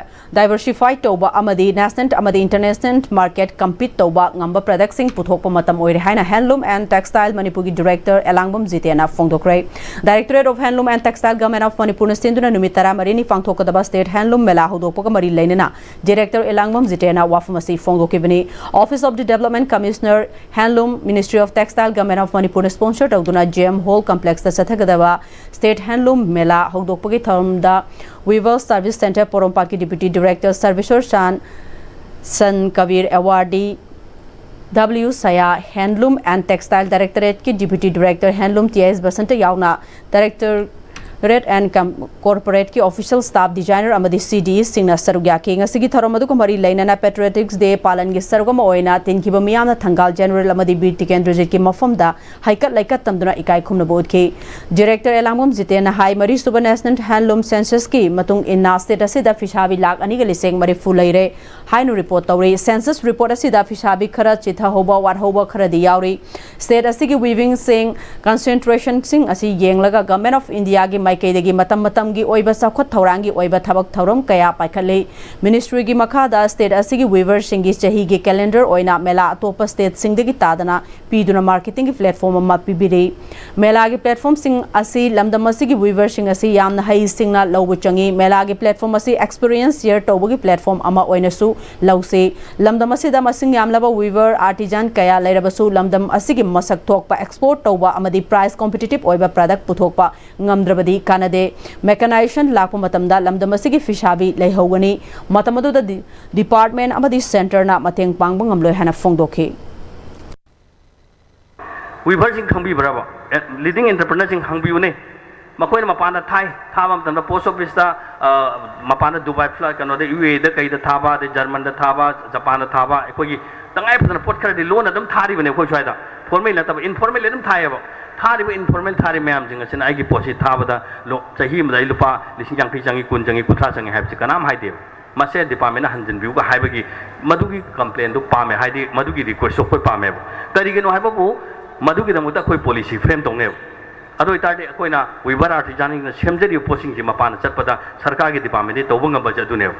ꯗꯥꯏꯕꯔꯁꯤꯐꯥꯏ ꯇꯧꯕ ꯑꯃꯗꯤ ꯅꯦꯁꯅꯦꯜ ꯑꯃꯗꯤ ꯏꯟꯇꯔꯅꯦꯁꯅꯦꯜ ꯃꯥꯔꯀꯦꯠ ꯀꯝꯄꯤꯠ ꯇꯧꯕ ꯉꯝꯕ ꯄ꯭ꯔꯗꯛꯁꯤꯡ ꯄꯨꯊꯣꯛꯄ ꯃꯇꯝ ꯑꯣꯏꯔꯦ ꯍꯥꯏꯅ ꯍꯦꯟꯂꯨꯝ ꯑꯦꯟ ꯇꯦꯛꯁꯇꯥꯏꯜ ꯃꯅꯤꯄꯨꯔꯒꯤ director Elangbam ꯖꯤꯇꯦꯟꯅ ꯐꯣꯡꯗꯣꯛꯈ꯭ꯔꯦ꯫ Directorate of Handloom and Textile Government of ꯃꯅꯤꯄꯨꯔꯅ ꯁꯤꯟꯗꯨꯅ ꯅꯨꯃꯤꯠ ꯇꯔꯥꯃꯔꯤꯅꯤ ꯄꯥꯡꯊꯣꯛꯀꯗꯕ ꯁ꯭ꯇꯦꯠ ꯍꯦꯟꯂꯨꯝ ꯃꯦꯂꯥ ꯍꯧꯗꯣꯛꯄꯒ ꯃꯔꯤ ꯂꯩꯅꯅ ꯗꯤꯔꯦꯛꯇꯔ ꯑꯦꯂꯥꯡꯕꯝ ꯖꯤꯇꯦꯟꯅ ꯋꯥꯐꯝ ꯑꯁꯤ ꯐꯣꯡꯗꯣꯛꯈꯤꯕꯅꯤ꯫ Office of the Development Commissioner, Handloom, Ministry of Textile, Government of ꯃꯅꯤꯄꯨꯔꯅ ꯁ꯭ꯄꯣꯟꯁꯔ ꯇꯧꯗꯨꯅ ꯖꯤ ꯑꯦꯝ ꯍꯣꯜ ꯀꯝꯄ꯭ꯂꯦꯛꯁꯇ ꯆꯠꯊꯒꯗꯕ ꯁ꯭ꯇꯦꯠ ꯍꯦꯟꯂꯨꯝ ꯃꯦꯂꯥ ꯍꯧꯗꯣꯛꯄꯒꯤ ꯊꯧꯔꯝꯗ ꯋꯤꯚꯔ ꯁꯔꯚꯤꯁ ꯁꯦꯟꯇꯔ ꯄꯣꯔꯣꯝꯄꯥꯠꯀꯤ ꯗꯤꯄ꯭ꯌꯨꯇꯤ ꯗꯤꯔꯦꯛꯇꯔ ꯁꯔꯚꯤꯁꯣꯔ ꯆꯥꯟ ꯁꯟ ꯀꯕꯤꯔ ꯑꯦꯋꯥꯔꯗꯤ ꯗꯕ꯭ꯂꯤꯎ ꯁꯌꯥ, ꯍꯦꯟꯂꯨꯝ ꯑꯦꯟ ꯇꯦꯛꯁꯇꯥꯏꯜ ꯗꯥꯏꯔꯦꯛꯇꯣꯔꯦꯠꯀꯤ deputy director handloom T S Basanta ꯌꯥꯎꯅ ꯗꯥꯏꯔꯦꯛꯇꯣꯔꯦꯠ ꯑꯦꯟ ꯀꯣꯔꯄꯣꯔꯦꯠꯀꯤ ꯑꯣꯐꯤꯁꯤꯌꯦꯜ ꯁ꯭ꯇꯥꯐ, ꯗꯤꯖꯥꯏꯅꯔ ꯑꯃꯗꯤ ꯁꯤ ꯗꯤ ꯏꯁꯤꯡꯅ ꯁꯔꯨꯛ ꯌꯥꯈꯤ꯫ ꯉꯁꯤꯒꯤ ꯊꯧꯔꯝ ꯑꯗꯨꯒ ꯃꯔꯤ ꯂꯩꯅꯅ ꯄꯦꯇ꯭ꯔꯤꯌꯣꯇꯤꯛꯁ ꯗꯦ ꯄꯥꯂꯟꯒꯤ ꯁꯔꯨꯛ ꯑꯃ ꯑꯣꯏꯅ ꯇꯤꯟꯈꯤꯕ ꯃꯤꯌꯥꯝꯅ ꯊꯪꯒꯥꯜ ꯖꯦꯅꯔꯦꯜ ꯑꯃꯗꯤ ꯕꯤꯔ ꯇꯤꯀꯦꯟꯗ꯭ꯔꯖꯤꯠꯀꯤ ꯃꯐꯝꯗ ꯍꯩꯀꯠ ꯂꯩꯀꯠ ꯇꯝꯗꯨꯅ ꯏꯀꯥꯏ ꯈꯨꯝꯅꯕ ꯎꯠꯈꯤ꯫ ꯗꯤꯔꯦꯛꯇꯔ ꯑꯦꯂꯥꯡꯕꯝ ꯖꯤꯇꯦꯟꯅ ꯍꯥꯏ, ꯃꯔꯤꯁꯨꯕ ꯅꯦꯁꯅꯦꯜ ꯍꯦꯟꯂꯨꯝ ꯁꯦꯟꯁꯁꯀꯤ ꯃꯇꯨꯡ ꯏꯟꯅ ꯁ꯭ꯇꯦꯠ ꯑꯁꯤꯗ ꯐꯤꯁꯥꯕꯤ ꯂꯥꯈ ꯑꯅꯤꯒ ꯂꯤꯁꯤꯡ ꯃꯔꯤꯐꯨ ꯂꯩꯔꯦ ꯍꯥꯏꯅ ꯔꯤꯄꯣꯔꯠ ꯇꯧꯔꯤ꯫ ꯁꯦꯟꯁꯁ ꯔꯤꯄꯣꯔꯠ ꯑꯁꯤꯗ ꯐꯤꯁꯥꯕꯤ ꯈꯔ ꯆꯤꯊꯍꯧꯕ, ꯋꯥꯠꯍꯧꯕ ꯈꯔꯗꯤ ꯌꯥꯎꯔꯤ꯫ ꯁ꯭ꯇꯦꯠ ꯑꯁꯤꯒꯤ ꯋꯤꯚꯤꯡꯁꯤꯡ, ꯀꯟꯁꯦꯟꯇ꯭ꯔꯦꯁꯟꯁꯤꯡ ꯑꯁꯤ ꯌꯦꯡꯂꯒ ꯒꯚꯔꯟꯃꯦꯟꯠ ꯑꯣꯐ ꯏꯟꯗꯤꯌꯥꯒꯤ ꯃꯥꯏꯀꯩꯗꯒꯤ ꯃꯇꯝ ꯃꯇꯝꯒꯤ ꯑꯣꯏꯕ ꯆꯥꯎꯈꯠ ꯊꯧꯔꯥꯡꯒꯤ ꯑꯣꯏꯕ ꯊꯕꯛ ꯊꯧꯔꯝ ꯀꯌꯥ ꯄꯥꯏꯈꯠꯂꯤ꯫ Ministry ꯒꯤ ꯃꯈꯥꯗ state ꯑꯁꯤꯒꯤ weaver ꯁꯤꯡꯒꯤ ꯆꯍꯤꯒꯤ calendar ꯑꯣꯏꯅ ꯃꯦꯂꯥ ꯑꯇꯣꯞꯄ state ꯁꯤꯡꯗꯒꯤ ꯇꯥꯗꯅ ꯄꯤꯗꯨꯅ marketing ꯒꯤ platform ꯑꯃ ꯄꯤꯕꯤꯔꯤ꯫ ꯃꯦꯂꯥꯒꯤ platform ꯁꯤꯡ ꯑꯁꯤ ꯂꯝꯗꯝ ꯑꯁꯤꯒꯤ weaver ꯁꯤꯡ ꯑꯁꯤ ꯌꯥꯝꯅ ꯍꯩꯁꯤꯡꯅ ꯂꯧꯕ ꯆꯪꯏ꯫ ꯃꯦꯂꯥꯒꯤ platform ꯑꯁꯤ experience share ꯇꯧꯕꯒꯤ platform ꯑꯃ ꯑꯣꯏꯅꯁꯨ ꯂꯧꯁꯤ꯫ ꯂꯝꯗꯝ ꯑꯁꯤꯗ ꯃꯁꯤꯡ ꯌꯥꯝꯂꯕ weaver artisan ꯀꯌꯥ ꯂꯩꯔꯕꯁꯨ ꯂꯝꯗꯝ ꯑꯁꯤꯒꯤ ꯃꯁꯛ ꯊꯣꯛꯄ export ꯇꯧꯕ ꯑꯃꯗꯤ price competitive ꯑꯣꯏꯕ product ꯄꯨꯊꯣꯛꯄ ꯉꯝꯗ꯭ꯔꯕꯗꯤ ꯀꯥꯟꯅꯗꯦ꯫ Mechanization ꯂꯥꯛꯄ ꯃꯇꯝꯗ ꯂꯝꯗꯝ ꯑꯁꯤꯒꯤ ꯐꯤꯁꯥꯕꯤ ꯂꯩꯍꯧꯒꯅꯤ꯫ ꯃꯇꯝ ꯑꯗꯨꯗ ꯗꯤ-, department ꯑꯃꯗꯤ centre ꯅ ꯃꯇꯦꯡ ꯄꯥꯡꯕ ꯉꯝꯂꯣꯏ ꯍꯥꯏꯅ ꯐꯣꯡꯗꯣꯛꯈꯤ꯫ Weaver ꯁꯤꯡ ꯈꯪꯕꯤꯕ꯭ꯔꯕ? ꯑꯦ, leading entrepreneur ꯁꯤꯡ ꯍꯪꯕꯤꯌꯨꯅꯦ꯫ ꯃꯈꯣꯏꯅ ꯃꯄꯥꯟꯗ ꯊꯥꯏ, ꯊꯥꯕ ꯃꯇꯝꯗ post office ꯇ, ꯑ, ꯃꯄꯥꯟꯗ ꯗꯨꯕꯥꯏ flight, ꯀꯩꯅꯣꯗ, U A E ꯗ ꯀꯩꯗ ꯊꯥꯕ, ꯑꯗꯩ ꯖꯔꯃꯟꯗ ꯊꯥꯕ, ꯖꯄꯥꯟꯗ ꯊꯥꯕ, ꯑꯩꯈꯣꯏꯒꯤ ꯇꯉꯥꯏ ꯐꯗꯅ ꯄꯣꯠ ꯈꯔꯗꯤ ꯂꯣꯟꯅ ꯑꯗꯨꯝ ꯊꯥꯔꯤꯕꯅꯦ ꯑꯩꯈꯣꯏ ꯁ꯭ꯋꯥꯏꯗ꯫ Formal ꯅꯠꯇꯕ, informal ꯑꯗꯨꯝ ꯊꯥꯏꯌꯦꯕ꯫ ꯊꯥꯔꯤꯕ informal ꯊꯥꯔꯤꯕ ꯃꯌꯥꯝꯁꯤꯡ ꯑꯁꯤꯅ ꯑꯩꯒꯤ ꯄꯣꯠꯁꯤ ꯊꯥꯕꯗ ꯂꯣ-, ꯆꯍꯤ ꯑꯃꯗ ꯑꯩ ꯂꯨꯄꯥ ꯂꯤꯁꯤꯡ ꯌꯥꯡꯈꯩ ꯆꯪꯉꯤ, ꯀꯨꯟ ꯆꯪꯉꯤ, ꯀꯨꯟꯊ꯭ꯔꯥ ꯆꯪꯉꯤ ꯍꯥꯏꯕꯁꯤ ꯀꯅꯥꯝ ꯍꯥꯏꯗꯦꯕ꯫ ꯃꯁꯦ department ꯅ ꯍꯟꯖꯤꯟꯕꯤꯌꯨꯒ ꯍꯥꯏꯕꯒꯤ ꯃꯗꯨꯒꯤ complain ꯗꯨ ꯄꯥꯝꯃꯦ, ꯍꯥꯏꯗꯤ ꯃꯗꯨꯒꯤ request ꯇꯨ ꯑꯩꯈꯣꯏ ꯄꯥꯝꯃꯦꯕ꯫ ꯀꯔꯤꯒꯤꯅꯣ ꯍꯥꯏꯕꯕꯨ, ꯃꯗꯨꯒꯤꯗꯃꯛꯇ ꯑꯩꯈꯣꯏ policy frame ꯇꯧꯅꯦꯕ꯫ ꯑꯗꯨ ꯑꯣꯏꯇꯥꯔꯗꯤ ꯑꯩꯈꯣꯏꯅ weaver artisan ꯁꯤꯡꯅ ꯁꯦꯝꯖꯔꯤꯕ ꯄꯣꯠꯁꯤꯡꯁꯤ ꯃꯄꯥꯟꯗ ꯆꯠꯄꯗ ꯁꯔꯀꯥꯔꯒꯤ department ꯗꯤ ꯇꯧꯕ ꯉꯝꯕꯁꯦ ꯑꯗꯨꯅꯦꯕ꯫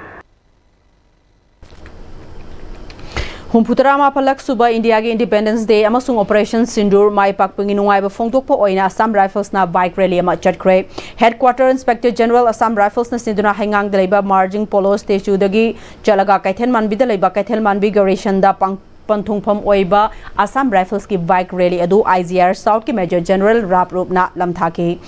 ꯍꯨꯝꯐꯨꯇꯔꯥ ꯃꯥꯄꯜꯂꯛ ꯁꯨꯕ ꯏꯟꯗꯤꯌꯥꯒꯤ Independence Day ꯑꯃꯁꯨꯡ Operation Sindoor ꯃꯥꯏ ꯄꯥꯛꯄꯒꯤ ꯅꯨꯡꯉꯥꯏꯕ ꯐꯣꯡꯗꯣꯛꯄ ꯑꯣꯏꯅ Assam Rifles ꯅ bike rally ꯑꯃ ꯆꯠꯈ꯭ꯔꯦ꯫ Headquarter Inspector General Assam Rifles ꯅ ꯁꯤꯟꯗꯨꯅ ꯍꯩꯉꯥꯡꯗ ꯂꯩꯕ Marjing Polo statue ꯗꯒꯤ ꯆꯠꯂꯒ ꯀꯩꯊꯦꯜ ꯃꯥꯟꯕꯤꯗ ꯂꯩꯕ ꯀꯩꯊꯦꯜ ꯃꯥꯟꯕꯤ garrison ꯗ ꯄꯥꯡ-, ꯄꯟꯊꯨꯡꯐꯝ ꯑꯣꯏꯕ Assam Rifles ꯀꯤ bike rally ꯑꯗꯨ I G R South ꯀꯤ Major General rap ꯔꯨꯞꯅ ꯂꯝꯊꯥꯈꯤ꯫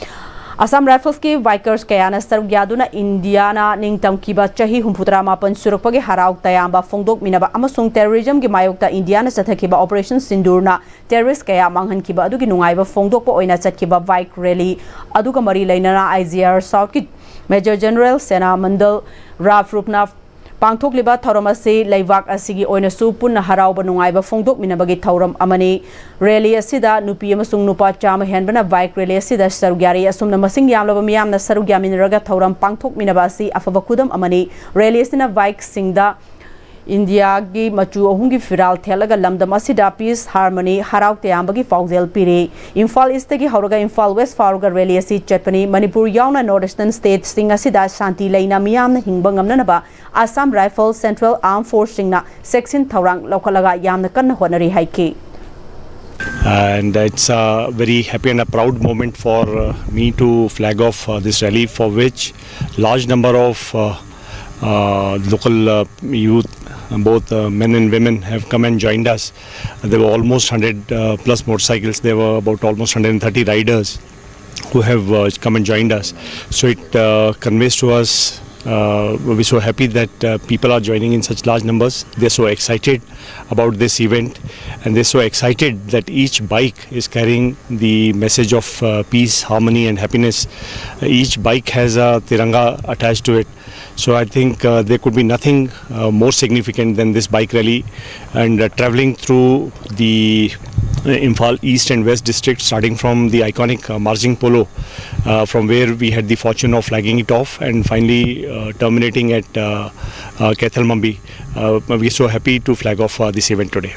Assam Rifles ꯀꯤ bikers ꯀꯌꯥꯅ ꯁꯔꯨꯛ ꯌꯥꯗꯨꯅ ꯏꯟꯗꯤꯌꯥꯅ ꯅꯤꯡꯇꯝꯈꯤꯕ ꯆꯍꯤ ꯍꯨꯝꯐꯨꯇꯔꯥ ꯃꯥꯄꯜ ꯁꯨꯔꯛꯄꯒꯤ ꯍꯔꯥꯎ ꯇꯌꯥꯝꯕ ꯐꯣꯡꯗꯣꯛꯃꯤꯟꯅꯕ ꯑꯃꯁꯨꯡ terrorism ꯒꯤ ꯃꯥꯌꯣꯛꯇ ꯏꯟꯗꯤꯌꯥꯅ ꯆꯠꯊꯈꯤꯕ Operation Sindoor ꯅ terrorist ꯀꯌꯥ ꯃꯥꯡꯍꯟꯈꯤꯕ ꯑꯗꯨꯒꯤ ꯅꯨꯡꯉꯥꯏꯕ ꯐꯣꯡꯗꯣꯛꯄ ꯑꯣꯏꯅ ꯆꯠꯈꯤꯕ bike rally ꯑꯗꯨꯒ ꯃꯔꯤ ꯂꯩꯅꯅ I G R South ꯀꯤ Major General ꯁꯦꯅꯥ ꯃꯟꯗꯜ ꯔꯥꯞ ꯔꯨꯞꯅ ꯄꯥꯡꯊꯣꯛꯂꯤꯕ ꯊꯧꯔꯝ ꯑꯁꯤ ꯂꯩꯕꯥꯛ ꯑꯁꯤꯒꯤ ꯑꯣꯏꯅꯁꯨ ꯄꯨꯟꯅ ꯍꯔꯥꯎꯕ ꯅꯨꯡꯉꯥꯏꯕ ꯐꯣꯡꯗꯣꯛꯃꯤꯟꯅꯕꯒꯤ ꯊꯧꯔꯝ ꯑꯃꯅꯤ꯫ Rally ꯑꯁꯤꯗ ꯅꯨꯄꯤ ꯑꯃꯁꯨꯡ ꯅꯨꯄꯥ ꯆꯥꯝꯃ ꯍꯦꯟꯕꯅ bike rally ꯑꯁꯤꯗ ꯁꯔꯨꯛ ꯌꯥꯔꯤ꯫ ꯑꯁꯨꯝꯅ ꯃꯁꯤꯡ ꯌꯥꯝꯂꯕ ꯃꯤꯌꯥꯝꯅ ꯁꯔꯨꯛ ꯌꯥꯃꯤꯟꯅꯔꯒ ꯊꯧꯔꯝ ꯄꯥꯡꯊꯣꯛꯃꯤꯟꯅꯕ ꯑꯁꯤ ꯑꯐꯕ ꯈꯨꯗꯝ ꯑꯃꯅꯤ꯫ Rally ꯑꯁꯤꯅ bike ꯁꯤꯡꯗ ꯏꯟꯗꯤꯌꯥꯒꯤ ꯃꯆꯨ ꯑꯍꯨꯝꯒꯤ ꯐꯤꯔꯥꯜ ꯊꯦꯠꯂꯒ ꯂꯝꯗꯝ ꯑꯁꯤꯗ peace, harmony, ꯍꯔꯥꯎ ꯇꯌꯥꯝꯕꯒꯤ ꯄꯥꯎꯖꯦꯜ ꯄꯤꯔꯤ꯫ ꯏꯝꯐꯥꯜ ꯏꯁꯇꯒꯤ ꯍꯧꯔꯒ ꯏꯝꯐꯥꯜ ꯋꯦꯁ ꯐꯥꯎꯔꯒ rally ꯑꯁꯤ ꯆꯠꯄꯅꯤ꯫ ꯃꯅꯤꯄꯨꯔ ꯌꯥꯎꯅ North Eastern stateꯁꯤꯡ ꯑꯁꯤꯗ ꯁꯥꯟꯇꯤ ꯂꯩꯅ ꯃꯤꯌꯥꯝꯅ ꯍꯤꯡꯕ ꯉꯝꯅꯅꯕ Assam Rifle, Central Armed Forceꯁꯤꯡꯅ ꯆꯦꯛꯁꯤꯟ ꯊꯧꯔꯥꯡ ꯂꯧꯈꯠꯂꯒ ꯌꯥꯝꯅ ꯀꯟꯅ ꯍꯣꯠꯅꯔꯤ ꯍꯥꯏꯈꯤ꯫ And it's a very happy and a proud moment for uh, me to flag off uh, this rally, for which large number of uh, uh, local uh, youth, both uh, men and women, have come and joined us. There were almost one hundred uh, plus motorcycles. There were about almost one hundred thirty riders who have uh, come and joined us. So it uh, conveys to us, uh, we're so happy that uh, people are joining in such large numbers. They're so excited about this event, and they're so excited that each bike is carrying the message of uh, peace, harmony, and happiness. Each bike has a Tiranga attached to it. So I think uh, there could be nothing uh, more significant than this bike rally, and uh, traveling through the uh, Imphal East and West districts, starting from the iconic uh, Marjing Polo, uh, from where we had the fortune of flagging it off, and finally uh, terminating at uh, uh, Keithelmanbi. Uh, we're so happy to flag off uh, this event today.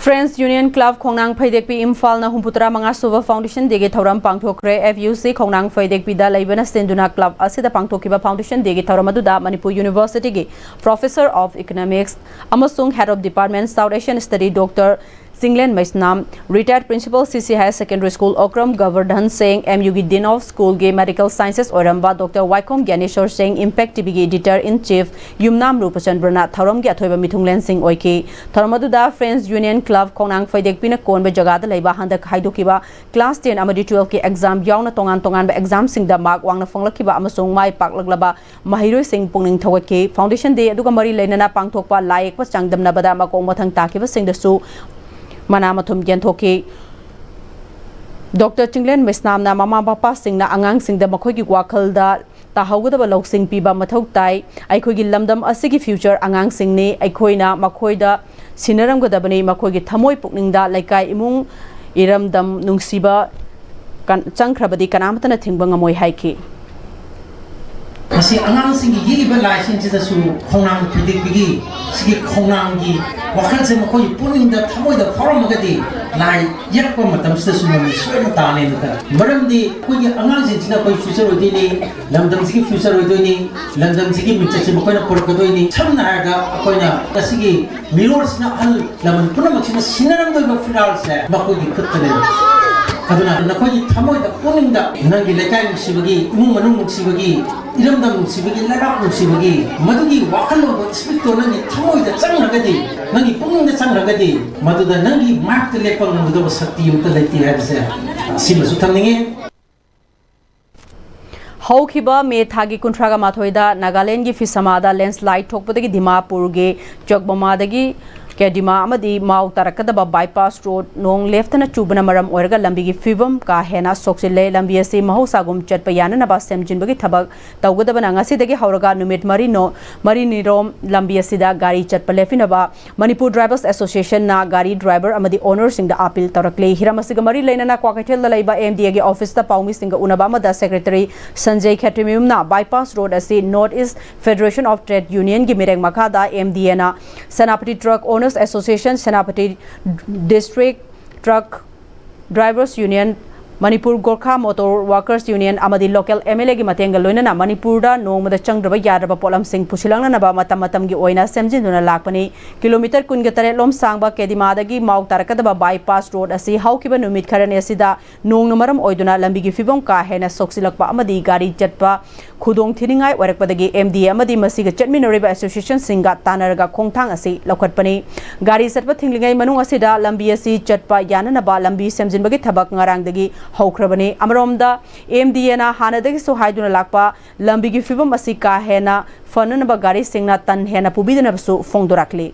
Friends Union Club ꯈꯣꯡꯅꯥꯡ ꯐꯩꯗꯦꯛꯄꯤ ꯏꯝꯐꯥꯜꯅ ꯍꯨꯝꯐꯨꯇꯔꯥ ꯃꯉꯥ ꯁꯨꯕ Foundation Dayꯒꯤ ꯊꯧꯔꯝ ꯄꯥꯡꯊꯣꯛꯈ꯭ꯔꯦ꯫ F U C ꯈꯣꯡꯅꯥꯡ ꯐꯩꯗꯦꯛꯄꯤꯗ ꯂꯩꯕꯅ ꯁꯤꯟꯗꯨꯅ club ꯑꯁꯤꯗ ꯄꯥꯡꯊꯣꯛꯈꯤꯕ Foundation Dayꯒꯤ ꯊꯧꯔꯝ ꯑꯗꯨꯗ ꯃꯅꯤꯄꯨꯔ Universityꯒꯤ Professor of Economics ꯑꯃꯁꯨꯡ Head of Department South Asian Study Doctor Chinglen Meisnam, Retired Principal C C Higher Secondary School Okram Govardhan Singh, M Uꯒꯤ Dean of Schoolꯒꯤ Medical Sciences ꯑꯣꯏꯔꯝꯕ Doctor ꯋꯥꯏꯈꯣꯝ ꯒ꯭ꯌꯥꯅꯦꯁꯣꯔ ꯁꯤꯡ, Impact TVꯒꯤ Editor in Chief ꯌꯨꯝꯅꯥꯝ ꯔꯨꯄꯆꯟꯗ꯭ꯔꯅ ꯊꯧꯔꯝꯒꯤ ꯑꯊꯣꯏꯕ ꯃꯤꯊꯨꯡꯂꯦꯟꯁꯤꯡ ꯑꯣꯏꯈꯤ꯫ ꯊꯧꯔꯝ ꯑꯗꯨꯗ Friends Union Club ꯈꯣꯡꯅꯥꯡ ꯐꯩꯗꯦꯛꯄꯤꯅ ꯀꯣꯟꯕ ꯖꯒꯥꯗ ꯂꯩꯕ ꯍꯟꯗꯛ ꯍꯥꯏꯗꯣꯛꯈꯤꯕ class ten ꯑꯃꯗꯤ twelveꯀꯤ exam ꯌꯥꯎꯅ ꯇꯣꯉꯥꯟ ꯇꯣꯉꯥꯟꯕ examꯁꯤꯡꯗ mark ꯋꯥꯡꯅ ꯐꯪꯂꯛꯈꯤꯕ ꯑꯃꯁꯨꯡ ꯃꯥꯏ ꯄꯥꯛꯂꯛꯂꯕ ꯃꯍꯩꯔꯣꯏꯁꯤꯡ ꯄꯨꯛꯅꯤꯡ ꯊꯧꯒꯠꯈꯤ꯫ Foundation Day ꯑꯗꯨꯒ ꯃꯔꯤ ꯂꯩꯅꯅ ꯄꯥꯡꯊꯣꯛꯄ ꯂꯥꯏ ꯌꯦꯛꯄ ꯆꯥꯡꯗꯝꯅꯕꯗ ꯃꯀꯣꯛ ꯃꯊꯪ ꯇꯥꯈꯤꯕꯁꯤꯡꯗꯁꯨ ꯃꯅꯥ ꯃꯊꯨꯝ ꯌꯦꯟꯊꯣꯛꯈꯤ꯫ Doctor ꯆꯤꯡꯂꯦꯟ ꯃꯩꯁꯅꯥꯝꯅ ꯃꯃꯥ ꯃꯄꯥꯁꯤꯡꯅ ꯑꯉꯥꯡꯁꯤꯡꯗ ꯃꯈꯣꯏꯒꯤ ꯋꯥꯈꯜꯗ ꯇꯥꯍꯧꯒꯗꯕ ꯂꯧꯁꯤꯡ ꯄꯤꯕ ꯃꯊꯧ ꯇꯥꯏ꯫ ꯑꯩꯈꯣꯏꯒꯤ ꯂꯝꯗꯝ ꯑꯁꯤꯒꯤ future ꯑꯉꯥꯡꯁꯤꯡꯅꯤ꯫ ꯑꯩꯈꯣꯏꯅ ꯃꯈꯣꯏꯗ ꯁꯤꯟꯅꯔꯝꯒꯗꯕꯅꯤ꯫ ꯃꯈꯣꯏꯒꯤ ꯊꯃꯣꯏ ꯄꯨꯛꯅꯤꯡꯗ ꯂꯩꯀꯥꯏ ꯏꯃꯨꯡ ꯏꯔꯝꯗꯝ ꯅꯨꯡꯁꯤꯕ ꯀꯟ-, ꯆꯪꯈ꯭ꯔꯕꯗꯤ ꯀꯅꯥꯃꯠꯇꯅ ꯊꯤꯡꯕ ꯉꯝꯃꯣꯏ ꯍꯥꯏꯈꯤ꯫ ꯁꯤ ꯑꯉꯥꯡꯁꯤꯡꯒꯤ ꯌꯦꯛꯏꯕ ꯂꯥꯏꯁꯤꯡꯁꯤꯗꯁꯨ ꯈꯣꯡꯅꯥꯡ ꯐꯤꯗꯤꯛꯄꯒꯤ, ꯁꯤꯒꯤ ꯈꯣꯡꯅꯥꯡꯒꯤ ꯋꯥꯈꯜꯁꯦ ꯃꯈꯣꯏꯒꯤ ꯄꯨꯛꯅꯤꯡꯗ, ꯊꯃꯣꯏꯗ ꯐꯥꯎꯔꯝꯃꯒꯗꯤ ꯂꯥꯏ ꯌꯦꯛꯄ ꯃꯇꯝꯁꯤꯗꯁꯨ ꯃꯃꯤ ꯁꯣꯏꯗꯅ ꯇꯥꯅꯦꯅ ꯈꯜꯂꯤ꯫ ꯃꯔꯝꯗꯤ ꯑꯩꯈꯣꯏꯒꯤ ꯑꯉꯥꯡꯁꯤꯡꯁꯤꯅ ꯑꯩꯈꯣꯏ ꯐ꯭ꯌꯨꯆꯔ ꯑꯣꯏꯗꯣꯏꯅꯤ, ꯂꯝꯗꯝꯁꯤꯒꯤ ꯐ꯭ꯌꯨꯆꯔ ꯑꯣꯏꯗꯣꯏꯅꯤ, ꯂꯝꯗꯝꯁꯤꯒꯤ ꯃꯤꯡꯆꯠꯁꯤ ꯃꯈꯣꯏꯅ ꯄꯨꯔꯛꯀꯗꯣꯏꯅꯤ꯫ ꯁꯝꯅ ꯍꯥꯏꯔꯕꯗ ꯑꯩꯈꯣꯏꯅ ꯉꯁꯤꯒꯤ ꯃꯤꯔꯣꯜꯁꯤꯅ, ꯑꯍꯜ ꯂꯃꯟ ꯄꯨꯝꯅꯃꯛꯁꯤꯅ ꯁꯤꯟꯅꯔꯝꯗꯣꯏꯕ ꯐꯤꯔꯥꯜꯁꯦ ꯃꯈꯣꯏꯒꯤ ꯈꯨꯠꯇꯅꯦꯕ꯫ ꯑꯗꯨꯅ ꯅꯈꯣꯏꯒꯤ ꯊꯃꯣꯏꯗ, ꯄꯨꯛꯅꯤꯡꯗ, ꯅꯪꯒꯤ ꯂꯩꯀꯥꯏ ꯅꯨꯡꯁꯤꯕꯒꯤ, ꯏꯃꯨꯡ ꯃꯅꯨꯡ ꯅꯨꯡꯁꯤꯕꯒꯤ, ꯏꯔꯝꯗꯝ ꯅꯨꯡꯁꯤꯕꯒꯤ, ꯂꯩꯕꯥꯛ ꯅꯨꯡꯁꯤꯕꯒꯤ ꯃꯗꯨꯒꯤ ꯋꯥꯈꯜꯂꯣꯟꯗꯣ, ꯏꯁꯄꯤꯔꯤꯠꯇꯣ ꯅꯪꯒꯤ ꯊꯃꯣꯏꯗ ꯆꯪꯈ꯭ꯔꯒꯗꯤ, ꯅꯪꯒꯤ ꯄꯨꯛꯅꯤꯡꯗ ꯆꯪꯈ꯭ꯔꯒꯗꯤ, ꯃꯗꯨꯗ ꯅꯪꯒꯤ ꯃꯥꯏꯛꯇ ꯂꯦꯞꯄ ꯉꯝꯒꯗꯕ ꯁꯛꯇꯤ ꯑꯃꯠꯇ ꯂꯩꯇꯦ ꯍꯥꯏꯕꯁꯦ ꯁꯤꯃꯁꯨ ꯊꯝꯅꯤꯡꯉꯤ꯫ ꯍꯧꯈꯤꯕ ꯃꯦ ꯊꯥꯒꯤ ꯀꯨꯟꯊ꯭ꯔꯥꯒ ꯃꯥꯊꯣꯏꯗ ꯅꯥꯒꯥꯂꯦꯟꯒꯤ ꯐꯤꯁꯥꯃꯥꯗ ꯂꯦꯟꯁꯂꯥꯏꯠ ꯊꯣꯛꯄꯗꯒꯤ ꯗꯤꯃꯥꯄꯨꯔꯒꯤ ꯆꯣꯛꯕꯃꯥꯗꯒꯤ ꯀꯦꯗꯤꯃꯥ ꯑꯃꯗꯤ ꯃꯥꯎ ꯇꯥꯔꯛꯀꯗꯕ ꯕꯥꯏꯄꯥꯁ ꯔꯣꯗ ꯅꯣꯡ ꯂꯦꯞꯇꯅ ꯆꯨꯕꯅ ꯃꯔꯝ ꯑꯣꯏꯔꯒ ꯂꯝꯕꯤꯒꯤ ꯐꯤꯕꯝ ꯀꯥ ꯍꯦꯟꯅ ꯁꯣꯛꯆꯤꯜꯂꯦ꯫ ꯂꯝꯕꯤ ꯑꯁꯤ ꯃꯍꯧꯁꯥꯒꯨꯝ ꯆꯠꯄ ꯌꯥꯅꯅꯕ ꯁꯦꯝꯖꯤꯟꯕꯒꯤ ꯊꯕꯛ ꯇꯧꯒꯗꯕꯅ ꯉꯁꯤꯗꯒꯤ ꯍꯧꯔꯒ ꯅꯨꯃꯤꯠ ꯃꯔꯤꯅꯣ ꯃꯔꯤꯅꯤꯔꯣꯝ ꯂꯝꯕꯤ ꯑꯁꯤꯗ ꯒꯥꯔꯤ ꯆꯠꯄ ꯂꯦꯞꯄꯤꯅꯕ ꯃꯅꯤꯄꯨꯔ ꯗ꯭ꯔꯥꯏꯚꯔꯁ ꯑꯦꯁꯣꯁꯤꯌꯦꯁꯟꯅ ꯒꯥꯔꯤ ꯗ꯭ꯔꯥꯏꯚꯔ ꯑꯃꯗꯤ ꯑꯣꯅꯔꯁꯤꯡꯗ ꯑꯥꯄꯤꯜ ꯇꯧꯔꯛꯂꯤ꯫ ꯍꯤꯔꯝ ꯑꯁꯤꯒ ꯃꯔꯤ ꯂꯩꯅꯅ ꯀ꯭ꯋꯥꯀꯩꯊꯦꯜꯗ ꯂꯩꯕ ꯑꯦꯝ ꯗꯤ ꯑꯦꯒꯤ ꯑꯣꯐꯤꯁꯇ ꯄꯥꯎꯃꯤꯁꯤꯡꯒ ꯎꯅꯕ ꯑꯃꯗ ꯁꯦꯀ꯭ꯔꯦꯇꯔꯤ ꯁꯟꯖꯌ ꯈꯦꯇ꯭ꯔꯤꯃꯌꯨꯝꯅ ꯕꯥꯏꯄꯥꯁ ꯔꯣꯗ ꯑꯁꯤ north east federation of trade ꯌꯨꯅꯤꯌꯟꯒꯤ ꯃꯤꯔꯦꯡ ꯃꯈꯥꯗ ꯑꯦꯝ ꯗꯤ ꯑꯦꯅ Senapati truck owners association, Senapati district truck drivers union, Manipur Gorkha motor workers union ꯑꯃꯗꯤ ꯂꯣꯀꯦꯜ ꯑꯦꯝ ꯑꯦꯜ ꯑꯦꯒꯤ ꯃꯇꯦꯡꯒ ꯂꯣꯏꯅꯅ ꯃꯅꯤꯄꯨꯔꯗ ꯅꯣꯡꯃꯗ ꯆꯪꯗ꯭ꯔꯕ ꯌꯥꯗ꯭ꯔꯕ ꯄꯣꯠꯂꯝꯁꯤꯡ ꯄꯨꯁꯤꯜꯂꯛꯅꯅꯕ ꯃꯇꯝ ꯃꯇꯝꯒꯤ ꯑꯣꯏꯅ ꯁꯦꯝꯖꯤꯟꯗꯨꯅ ꯂꯥꯛꯄꯅꯤ꯫ ꯀꯤꯂꯣꯃꯤꯇꯔ ꯀꯨꯟꯒ ꯇꯔꯦꯠ ꯂꯣꯝ ꯁꯥꯡꯕ ꯀꯦꯗꯤꯃꯥꯗꯒꯤ ꯃꯥꯎ ꯇꯥꯔꯛꯀꯗꯕ ꯕꯥꯏꯄꯥꯁ ꯔꯣꯗ ꯑꯁꯤ ꯍꯧꯈꯤꯕ ꯅꯨꯃꯤꯠ ꯈꯔꯅꯤ ꯑꯁꯤꯗ ꯅꯣꯡꯅ ꯃꯔꯝ ꯑꯣꯏꯗꯨꯅ ꯂꯝꯕꯤꯒꯤ ꯐꯤꯕꯝ ꯀꯥ ꯍꯦꯟꯅ ꯁꯣꯛꯆꯤꯜꯂꯛꯄ ꯑꯃꯗꯤ ꯒꯥꯔꯤ ꯆꯠꯄ ꯈꯨꯗꯣꯡ ꯊꯤꯅꯤꯡꯉꯥꯏ ꯑꯣꯏꯔꯛꯄꯗꯒꯤ ꯑꯦꯝ ꯗꯤ ꯑꯦ ꯑꯃꯗꯤ ꯃꯁꯤꯒ ꯆꯠꯃꯤꯟꯅꯔꯤꯕ ꯑꯦꯁꯣꯁꯤꯌꯦꯁꯟꯁꯤꯡꯒ ꯇꯥꯟꯅꯔꯒ ꯈꯣꯡꯊꯥꯡ ꯑꯁꯤ ꯂꯧꯈꯠꯄꯅꯤ꯫ ꯒꯥꯔꯤ ꯆꯠꯄ ꯊꯤꯡꯂꯤꯉꯩ ꯃꯅꯨꯡ ꯑꯁꯤꯗ ꯂꯝꯕꯤ ꯑꯁꯤ ꯆꯠꯄ ꯌꯥꯅꯅꯕ ꯂꯝꯕꯤ ꯁꯦꯝꯖꯤꯟꯕꯒꯤ ꯊꯕꯛ ꯉꯔꯥꯡꯗꯒꯤ ꯍꯧꯈ꯭ꯔꯕꯅꯤ꯫ ꯑꯃꯔꯣꯝꯗ, ꯑꯦꯝ ꯗꯤ ꯑꯦꯅ ꯍꯥꯟꯅꯗꯒꯤꯁꯨ ꯍꯥꯏꯗꯨꯅ ꯂꯥꯛꯄ ꯂꯝꯕꯤꯒꯤ ꯐꯤꯕꯝ ꯑꯁꯤ ꯀꯥ ꯍꯦꯟꯅ ꯐꯅꯅꯕ ꯒꯥꯔꯤꯁꯤꯡꯅ ꯇꯟ ꯍꯦꯟꯅ ꯄꯨꯕꯤꯗꯅꯕꯁꯨ ꯐꯣꯡꯗꯣꯔꯛꯂꯤ꯫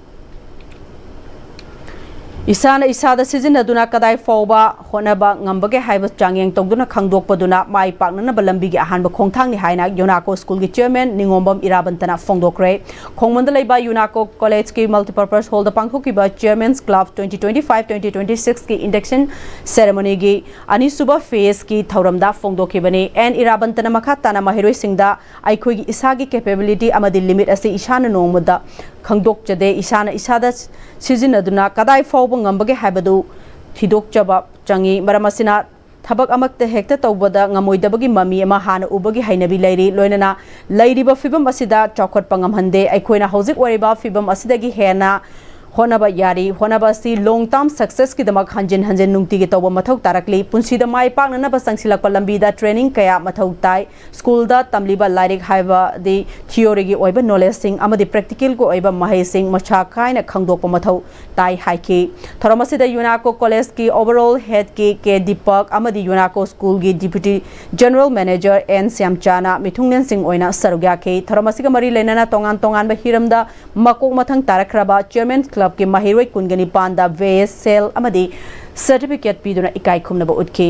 ꯏꯁꯥꯅ ꯏꯁꯥꯗ ꯁꯤꯖꯤꯟꯅꯗꯨꯅ ꯀꯗꯥꯏ ꯐꯥꯎꯕ ꯍꯣꯠꯅꯕ ꯉꯝꯕꯒꯦ ꯍꯥꯏꯕ ꯆꯥꯡꯌꯦꯡ ꯇꯧꯗꯨꯅ ꯈꯪꯗꯣꯛꯄꯗꯨꯅ ꯃꯥꯏ ꯄꯥꯛꯅꯅꯕ ꯂꯝꯕꯤꯒꯤ ꯑꯍꯥꯟꯕ ꯈꯣꯡꯊꯥꯡꯅꯤ ꯍꯥꯏꯅ ꯌꯨꯅꯥꯀꯣ ꯁ꯭ꯀꯨꯜꯒꯤ ꯆꯤꯌꯔꯃꯦꯟ ꯅꯤꯉꯣꯝꯕꯝ ꯏꯔꯥꯕꯟꯇꯅ ꯐꯣꯡꯗꯣꯛꯈ꯭ꯔꯦ꯫ ꯈꯣꯡꯃꯟꯗ ꯂꯩꯕ ꯌꯨꯅꯥꯀꯣ ꯀꯣꯂꯦꯖꯀꯤ ꯃꯜꯇꯤꯄꯔꯄꯁ ꯍꯣꯜꯗ ꯄꯥꯡꯊꯣꯛꯈꯤꯕ chairman's club twenty twenty five twenty twenty ꯁꯤꯛꯁꯀꯤ ꯏꯟꯗꯛꯁꯟ ꯁꯦꯔꯦꯃꯣꯅꯤꯒꯤ ꯑꯅꯤꯁꯨꯕ ꯐꯦꯖꯀꯤ ꯊꯧꯔꯝꯗ ꯐꯣꯡꯗꯣꯛꯈꯤꯕꯅꯤ꯫ ꯑꯦꯟ ꯏꯔꯥꯕꯟꯇꯅ ꯃꯈꯥ ꯇꯥꯅ ꯃꯍꯩꯔꯣꯏꯁꯤꯡꯗ ꯑꯩꯈꯣꯏꯒꯤ ꯏꯁꯥꯒꯤ ꯀꯦꯄꯦꯕꯤꯂꯤꯇꯤ ꯑꯃꯗꯤ ꯂꯤꯃꯤꯠ ꯑꯁꯤ ꯏꯁꯥꯅ ꯅꯣꯡꯃꯗ ꯈꯪꯗꯣꯛꯆꯗꯦ꯫ ꯏꯁꯥꯅ ꯏꯁꯥꯗ ꯁꯤꯖꯤꯟꯅꯗꯨꯅ ꯀꯗꯥꯏ ꯐꯥꯎꯕ ꯉꯝꯕꯒꯦ ꯍꯥꯏꯕꯗꯨ ꯊꯤꯗꯣꯛꯆꯕ ꯆꯪꯏ꯫ ꯃꯔꯝ ꯑꯁꯤꯅ ꯊꯕꯛ ꯑꯃꯠꯇ ꯍꯦꯛꯇ ꯇꯧꯕꯗ ꯉꯝꯃꯣꯏꯗꯕꯒꯤ ꯃꯃꯤ ꯑꯃ ꯍꯥꯟꯅ ꯎꯕꯒꯤ ꯍꯩꯅꯕꯤ ꯂꯩꯔꯤ꯫ ꯂꯣꯏꯅꯅ ꯂꯩꯔꯤꯕ ꯐꯤꯕꯝ ꯑꯁꯤꯗ ꯆꯥꯎꯈꯠꯄ ꯉꯝꯍꯟꯗꯦ꯫ ꯑꯩꯈꯣꯏꯅ ꯍꯧꯖꯤꯛ ꯑꯣꯏꯔꯤꯕ ꯐꯤꯕꯝ ꯑꯁꯤꯗꯒꯤ ꯍꯦꯟꯅ ꯍꯣꯠꯅꯕ ꯌꯥꯔꯤ꯫ ꯍꯣꯠꯅꯕ ꯑꯁꯤ ꯂꯣꯡ ꯇꯥꯔꯝ ꯁꯛꯁꯦꯁꯀꯤꯗꯃꯛ ꯍꯟꯖꯤꯟ ꯍꯟꯖꯤꯟ ꯅꯨꯡꯇꯤꯒꯤ ꯇꯧꯕ ꯃꯊꯧ ꯇꯥꯔꯛꯂꯤ꯫ ꯄꯨꯟꯁꯤꯗ ꯃꯥꯏ ꯄꯥꯛꯅꯅꯕ ꯆꯪꯁꯤꯜꯂꯛꯄ ꯂꯝꯕꯤꯗ ꯇ꯭ꯔꯦꯅꯤꯡ ꯀꯌꯥ ꯃꯊꯧ ꯇꯥꯏ꯫ ꯁ꯭ꯀꯨꯜꯗ ꯇꯝꯂꯤꯕ ꯂꯥꯏꯔꯤꯛ ꯍꯥꯏꯕꯗꯤ ꯊꯤꯑꯣꯔꯤꯒꯤ ꯑꯣꯏꯕ ꯅꯣꯂꯦꯖꯁꯤꯡ ꯑꯃꯗꯤ ꯄ꯭ꯔꯦꯛꯇꯤꯀꯦꯜꯒꯤ ꯑꯣꯏꯕ ꯃꯍꯩꯁꯤꯡ ꯃꯁꯥ ꯀꯥꯏꯅ ꯈꯪꯗꯣꯛꯄ ꯃꯊꯧ ꯇꯥꯏ ꯍꯥꯏꯈꯤ꯫ ꯊꯧꯔꯝ ꯑꯁꯤꯗ ꯌꯨꯅꯥꯀꯣ ꯀꯣꯂꯦꯖꯀꯤ ꯑꯣꯚꯔꯑꯣꯜ ꯍꯦꯗꯀꯤ ꯀꯦ ꯗꯤꯄꯛ ꯑꯃꯗꯤ ꯌꯨꯅꯥꯀꯣ ꯁ꯭ꯀꯨꯜꯒꯤ ꯗꯤꯄ꯭ꯌꯨꯇꯤ ꯖꯦꯅꯔꯦꯜ ꯃꯦꯅꯦꯖꯔ ꯑꯦꯟ ꯁ꯭ꯌꯥꯝꯆꯥꯅ ꯃꯤꯊꯨꯡꯂꯦꯟꯁꯤꯡ ꯑꯣꯏꯅ ꯁꯔꯨꯛ ꯌꯥꯈꯤ꯫ ꯊꯧꯔꯝ ꯑꯁꯤꯒ ꯃꯔꯤ ꯂꯩꯅꯅ ꯇꯣꯉꯥꯟ ꯇꯣꯉꯥꯟꯕ ꯍꯤꯔꯝꯗ ꯃꯀꯣꯛ ꯃꯊꯪ ꯇꯥꯔꯛꯈ꯭ꯔꯕ ꯆꯤꯌꯔꯃꯦꯟ ꯀ꯭ꯂꯕꯀꯤ ꯃꯍꯩꯔꯣꯏ ꯀꯨꯟꯒ ꯅꯤꯄꯥꯟꯗ ꯚꯦꯁ ꯁꯦꯜ ꯑꯃꯗꯤ ꯁꯔꯇꯤꯐꯤꯀꯦꯠ ꯄꯤꯗꯨꯅ ꯏꯀꯥꯏ ꯈꯨꯝꯅꯕ ꯎꯠꯈꯤ꯫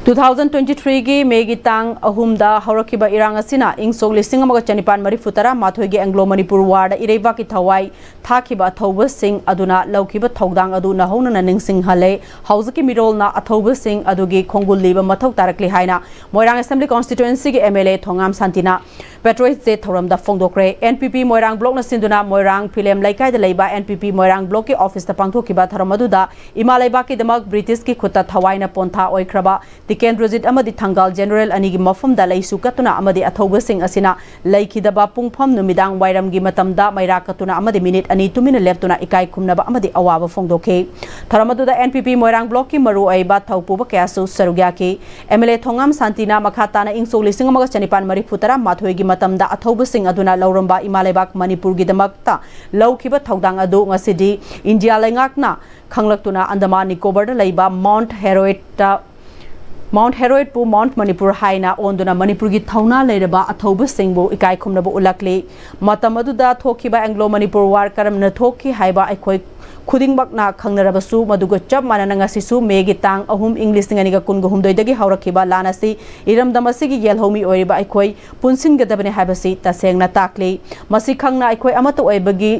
ꯇꯨ ꯊꯥꯎꯖꯟ ꯇ꯭ꯋꯦꯟꯇꯤ ꯊ꯭ꯔꯤꯒꯤ ꯃꯦꯒꯤ ꯇꯥꯡ ꯑꯍꯨꯝꯗ ꯍꯧꯔꯛꯈꯤꯕ ꯏꯔꯥꯡ ꯑꯁꯤꯅ ꯏꯪ ꯁꯣꯛ ꯂꯤꯁꯤꯡ ꯑꯃꯒ ꯆꯅꯤꯄꯥꯟ ꯃꯔꯤꯐꯨ ꯇꯔꯥ ꯃꯥꯊꯣꯏꯒꯤ ꯑꯦꯡꯒ꯭ꯂꯣ ꯃꯅꯤꯄꯨꯔ ꯋꯥꯔꯗ ꯏꯔꯩꯕꯥꯛꯀꯤ ꯊꯋꯥꯏ ꯊꯥꯈꯤꯕ ꯑꯊꯧꯕꯁꯤꯡ ꯑꯗꯨꯅ ꯂꯧꯈꯤꯕ ꯊꯧꯗꯥꯡ ꯑꯗꯨ ꯅꯧꯍꯧꯅꯅ ꯅꯤꯡꯁꯤꯡꯍꯜꯂꯦ꯫ ꯍꯧꯖꯤꯛꯀꯤ ꯃꯤꯔꯣꯜꯅ ꯑꯊꯧꯕꯁꯤꯡ ꯑꯗꯨꯒꯤ ꯈꯣꯡꯒꯨꯜ ꯂꯤꯕ ꯃꯊꯧ ꯇꯥꯔꯛꯂꯤ ꯍꯥꯏꯅ ꯃꯣꯏꯔꯥꯡ ꯑꯦꯁꯦꯝꯕ꯭ꯂꯤ ꯀꯣꯟꯁꯇꯤꯇ꯭ꯋꯦꯟꯁꯤꯒꯤ ꯑꯦꯝ ꯑꯦꯜ ꯑꯦ ꯊꯣꯉꯥꯝ ꯁꯥꯟꯇꯤꯅ ꯄꯦꯇ꯭ꯔꯣꯏꯠ ꯗꯦ ꯊꯧꯔꯝꯗ ꯐꯣꯡꯗꯣꯛꯈ꯭ꯔꯦ꯫ ꯑꯦꯟ ꯄꯤ ꯄꯤ ꯃꯣꯏꯔꯥꯡ ꯕ꯭ꯂꯣꯛꯅ ꯁꯤꯟꯗꯨꯅ ꯃꯣꯏꯔꯥꯡ ꯐꯤꯂꯦꯝ ꯂꯩꯀꯥꯏꯗ ꯂꯩꯕ ꯑꯦꯟ ꯄꯤ ꯄꯤ ꯃꯣꯏꯔꯥꯡ ꯕ꯭ꯂꯣꯛꯀꯤ ꯑꯣꯐꯤꯁꯇ ꯄꯥꯡꯊꯣꯛꯈꯤꯕ ꯊꯧꯔꯝ ꯑꯗꯨꯗ ꯏꯃꯥ ꯂꯩꯕꯥꯛꯀꯤꯗꯃꯛ ꯕ꯭ꯔꯤꯇꯤꯁꯀꯤ ꯈꯨꯠꯇ ꯊꯋꯥꯏꯅ ꯄꯣꯟꯊꯥ ꯑꯣꯏꯈ꯭ꯔꯕ ꯇꯤꯀꯦꯟꯗ꯭ꯔꯖꯤꯠ ꯑꯃꯗꯤ ꯊꯪꯒꯥꯜ ꯖꯦꯅꯔꯦꯜ ꯑꯅꯤꯒꯤ ꯃꯐꯝꯗ ꯂꯩꯁꯨ ꯀꯠꯇꯨꯅ ꯑꯃꯗꯤ ꯑꯊꯧꯕꯁꯤꯡ ꯑꯁꯤꯅ ꯂꯩꯈꯤꯗꯕ ꯄꯨꯡꯐꯝ ꯅꯨꯃꯤꯗꯥꯡ ꯋꯥꯏꯔꯝꯒꯤ ꯃꯇꯝꯗ ꯃꯩꯔꯥ ꯀꯠꯇꯨꯅ ꯑꯃꯗꯤ ꯃꯤꯅꯤꯠ ꯑꯅꯤ ꯇꯨꯃꯤꯟꯅ ꯂꯦꯞꯇꯨꯅ ꯏꯀꯥꯏ ꯈꯨꯝꯅꯕ ꯑꯃꯗꯤ ꯑꯋꯥꯕ ꯐꯣꯡꯗꯣꯛꯈꯤ꯫ ꯊꯧꯔꯝ ꯑꯗꯨꯗ ꯑꯦꯟ ꯄꯤ ꯄꯤ ꯃꯣꯏꯔꯥꯡ ꯕ꯭ꯂꯣꯛꯀꯤ ꯃꯔꯨꯑꯣꯏꯕ ꯊꯧꯄꯨꯕ ꯀꯌꯥꯁꯨ ꯁꯔꯨꯛ ꯌꯥꯈꯤ꯫ ꯑꯦꯝ ꯑꯦꯜ ꯑꯦ ꯊꯣꯉꯥꯝ ꯁꯥꯟꯇꯤꯅ ꯃꯈꯥ ꯇꯥꯅ ꯏꯪ ꯁꯣꯛ ꯂꯤꯁꯤꯡ ꯑꯃꯒ ꯆꯅꯤꯄꯥꯟ ꯃꯔꯤꯐꯨ ꯇꯔꯥ ꯃꯥꯊꯣꯏꯒꯤ ꯃꯇꯝꯗ ꯑꯊꯧꯕꯁꯤꯡ ꯑꯗꯨꯅ ꯂꯧꯔꯝꯕ ꯏꯃꯥ ꯂꯩꯕꯥꯛ ꯃꯅꯤꯄꯨꯔꯒꯤꯗꯃꯛꯇ ꯂꯧꯈꯤꯕ ꯊꯧꯗꯥꯡ ꯑꯗꯨ ꯉꯁꯤꯗꯤ ꯏꯟꯗꯤꯌꯥ ꯂꯩꯉꯥꯛꯅ ꯈꯪꯂꯛꯇꯨꯅ ꯑꯟꯗꯃꯥꯟ ꯅꯤꯀꯣꯕꯔꯗ ꯂꯩꯕ ꯃꯥꯎꯟꯠ ꯍꯦꯔꯣꯏꯠꯇ ꯃꯥꯎꯟꯠ ꯍꯦꯔꯣꯏꯠꯄꯨ ꯃꯥꯎꯟꯠ ꯃꯅꯤꯄꯨꯔ ꯍꯥꯏꯅ ꯑꯣꯟꯗꯨꯅ ꯃꯅꯤꯄꯨꯔꯒꯤ ꯊꯧꯅꯥ ꯂꯩꯔꯕ ꯑꯊꯧꯕꯁꯤꯡꯕꯨ ꯏꯀꯥꯏ ꯈꯨꯝꯅꯕ ꯎꯠꯂꯛꯂꯤ꯫ ꯃꯇꯝ ꯑꯗꯨꯗ ꯊꯣꯛꯈꯤꯕ ꯑꯦꯡꯒ꯭ꯂꯣ ꯃꯅꯤꯄꯨꯔ ꯋꯥꯔ ꯀꯔꯝꯅ ꯊꯣꯛꯈꯤ ꯍꯥꯏꯕ ꯑꯩꯈꯣꯏ ꯈꯨꯗꯤꯡꯃꯛꯅ ꯈꯪꯅꯔꯕꯁꯨ, ꯃꯗꯨꯒ ꯆꯞ ꯃꯥꯟꯅꯅ ꯉꯁꯤꯁꯨ ꯃꯦꯒꯤ ꯇꯥꯡ ꯑꯍꯨꯝ, ꯏꯪ ꯂꯤꯁꯤꯡ ꯑꯅꯤꯒ ꯀꯨꯟꯒ ꯍꯨꯝꯗꯣꯏꯗꯒꯤ ꯍꯧꯔꯛꯈꯤꯕ ꯂꯥꯟ ꯑꯁꯤ ꯏꯔꯝꯗꯝ ꯑꯁꯤꯒꯤ ꯌꯦꯜꯍꯧꯃꯤ ꯑꯣꯏꯔꯤꯕ ꯑꯩꯈꯣꯏ ꯄꯨꯟꯁꯤꯟꯒꯗꯕꯅꯤ ꯍꯥꯏꯕꯁꯤ ꯇꯁꯦꯡꯅ ꯇꯥꯛꯂꯤ꯫ ꯃꯁꯤ ꯈꯪꯅ ꯑꯩꯈꯣꯏ ꯑꯃꯠꯇ ꯑꯣꯏꯕꯒꯤ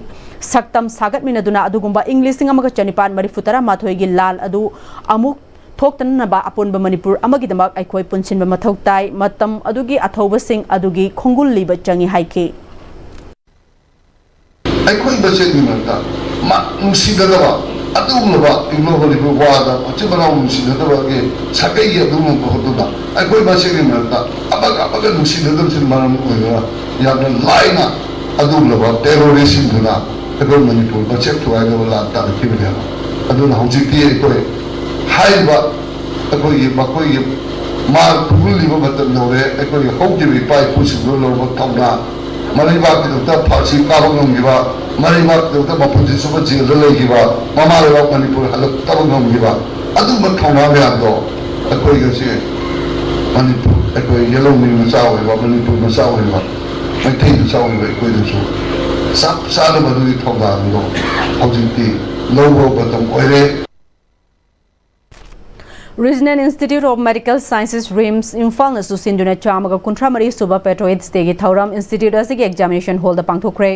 ꯁꯛꯇꯝ ꯁꯥꯒꯠꯃꯤꯟꯅꯗꯨꯅ ꯑꯗꯨꯒꯨꯝꯕ ꯏꯪ ꯂꯤꯁꯤꯡ ꯑꯃꯒ ꯆꯅꯤꯄꯥꯟ ꯃꯔꯤꯐꯨ ꯇꯔꯥ ꯃꯥꯊꯣꯏꯒꯤ ꯂꯥꯜ ꯑꯗꯨ ꯑꯃꯨꯛ ꯊꯣꯛꯇꯅꯅꯕ ꯑꯄꯨꯟꯕ ꯃꯅꯤꯄꯨꯔ ꯑꯃꯒꯤꯗꯃꯛ ꯑꯩꯈꯣꯏ ꯄꯨꯟꯁꯤꯟꯕ ꯃꯊꯧ ꯇꯥꯏ꯫ ꯃꯇꯝ ꯑꯗꯨꯒꯤ ꯑꯊꯧꯕꯁꯤꯡ ꯑꯗꯨꯒꯤ ꯈꯣꯡꯒꯨꯜ ꯂꯤꯕ ꯆꯪꯏ ꯍꯥꯏꯈꯤ꯫ ꯑꯩꯈꯣꯏ ꯃꯁꯦꯟꯒꯤ ꯃꯔꯛꯇ ꯃꯥ ꯅꯨꯡꯁꯤꯅꯗꯕ, ꯑꯗꯨꯒꯨꯝꯂꯕ ꯏꯪꯂꯣ ꯃꯅꯤꯄꯨꯔ ꯋꯥꯗ ꯃꯆꯤꯟ ꯃꯅꯥꯎ ꯅꯨꯡꯁꯤꯅꯗꯕꯒꯤ ꯁꯥꯒꯩꯒꯤ ꯑꯗꯨꯒꯨꯝꯕ ꯄꯣꯠꯇꯨꯅ ꯑꯩꯈꯣꯏ ꯃꯁꯦꯟꯒꯤ ꯃꯔꯛꯇ ꯑꯃꯒ ꯑꯃꯒ ꯅꯨꯡꯁꯤꯅꯗꯕꯁꯤꯅ ꯃꯔꯝ ꯑꯣꯏꯗꯨꯅ ꯌꯥꯝꯅ ꯂꯥꯏꯅ ꯑꯗꯨꯒꯨꯝꯂꯕ ꯇꯦꯔꯣꯔꯤꯁꯁꯤꯡꯗꯨꯅ ꯑꯩꯈꯣꯏ ꯃꯅꯤꯄꯨꯔ ꯃꯆꯦꯠ ꯊꯨꯒꯥꯏꯅꯕ ꯂꯥꯟ ꯇꯥꯟꯅꯈꯤꯕꯅꯦꯕ꯫ ꯑꯗꯨꯅ ꯍꯧꯖꯤꯛꯇꯤ ꯑꯩꯈꯣꯏ ꯍꯥꯏꯔꯤꯕ ꯑꯩꯈꯣꯏꯒꯤ, ꯃꯈꯣꯏꯒꯤ ꯃꯥ ꯐꯨꯔꯨꯜꯂꯤꯕ ꯃꯇꯝ ꯌꯧꯔꯦ꯫ ꯑꯩꯈꯣꯏꯒꯤ ꯍꯧꯈꯤꯕ ꯏꯄꯥ ꯏꯄꯨꯁꯤꯡꯗꯨꯅ ꯂꯧꯔꯕ ꯊꯧꯅꯥ, ꯃꯔꯩꯕꯥꯛꯀꯤꯗꯃꯛꯇ ꯐꯥꯁꯤ ꯀꯥꯕ ꯉꯝꯈꯤꯕ, ꯃꯔꯩꯕꯥꯛꯀꯤꯗꯃꯛꯇ ꯃꯄꯨꯟꯁꯤ ꯆꯨꯞꯄ ꯖꯦꯜꯗ ꯂꯩꯈꯤꯕ, ꯃꯃꯥ ꯂꯩꯕꯥꯛ ꯃꯅꯤꯄꯨꯔ ꯍꯜꯂꯛꯇꯕ ꯉꯝꯈꯤꯕ, ꯑꯗꯨꯒꯨꯝꯕ ꯊꯧꯅꯥ ꯃꯌꯥꯝꯗꯣ ꯑꯩꯈꯣꯏ ꯉꯁꯤ ꯃꯅꯤꯄꯨꯔ, ꯑꯩꯈꯣꯏ ꯌꯦꯜꯍꯧꯃꯤ ꯃꯆꯥ ꯑꯣꯏꯕ, ꯃꯅꯤꯄꯨꯔ ꯃꯆꯥ ꯑꯣꯏꯕ, ꯃꯩꯇꯩ ꯃꯆꯥ ꯑꯣꯏꯕ ꯑꯩꯈꯣꯏꯗꯁꯨ ꯆꯞ ꯆꯥꯅ ꯃꯗꯨꯒꯤ ꯊꯧꯗꯥꯡꯗꯣ ꯍꯧꯖꯤꯛꯇꯤ ꯂꯧꯕ ꯃꯇꯝ ꯑꯣꯏꯔꯦ꯫ Regional Institute of Medical Sciences, RIMS, ꯏꯝꯐꯥꯜꯅꯁꯨ ꯁꯤꯟꯗꯨꯅ ꯆꯥꯝꯃꯒ ꯀꯨꯟꯊ꯭ꯔꯥ ꯃꯔꯤ ꯁꯨꯕ Patriots Dayꯒꯤ ꯊꯧꯔꯝ institute ꯑꯁꯤꯒꯤ examination hallꯗ ꯄꯥꯡꯊꯣꯛꯈ꯭ꯔꯦ꯫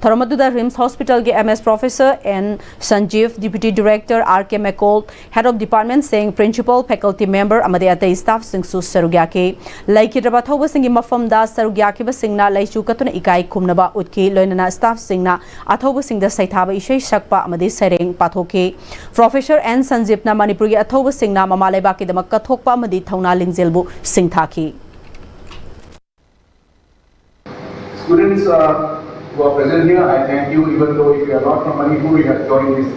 ꯊꯧꯔꯝ ꯑꯗꯨꯗ RIMS Hospitalꯒꯤ M S Professor N Sanjeev, Deputy Director R K Mekol, Head of Departmentꯁꯤꯡ, Principal, Faculty Member ꯑꯃꯗꯤ ꯑꯇꯩ staffꯁꯤꯡꯁꯨ ꯁꯔꯨꯛ ꯌꯥꯈꯤ꯫ ꯂꯩꯈꯤꯗ꯭ꯔꯕ ꯑꯊꯧꯕꯁꯤꯡꯒꯤ ꯃꯐꯝꯗ ꯁꯔꯨꯛ ꯌꯥꯈꯤꯕꯁꯤꯡꯅ ꯂꯩꯆꯨ ꯀꯠꯇꯨꯅ ꯏꯀꯥꯏ ꯈꯨꯝꯅꯕ ꯎꯠꯈꯤ, ꯂꯣꯏꯅꯅ staffꯁꯤꯡꯅ ꯑꯊꯧꯕꯁꯤꯡꯗ ꯁꯩꯊꯥꯕ ꯏꯁꯩ ꯁꯛꯄ ꯑꯃꯗꯤ ꯁꯩꯔꯦꯡ ꯄꯥꯊꯣꯛꯈꯤ꯫ Professor N Sanjeevꯅ ꯃꯅꯤꯄꯨꯔꯒꯤ ꯑꯊꯧꯕꯁꯤꯡꯅ ꯃꯃꯥ ꯂꯩꯕꯥꯛꯀꯤꯗꯃꯛ ꯀꯠꯊꯣꯛꯄ ꯑꯃꯗꯤ ꯊꯧꯅꯥ ꯂꯤꯡꯖꯦꯜꯕꯨ ꯁꯤꯡꯊꯥꯈꯤ꯫ Students, uh, who are present here, I thank you, even though if you are not from Manipur, you have joined this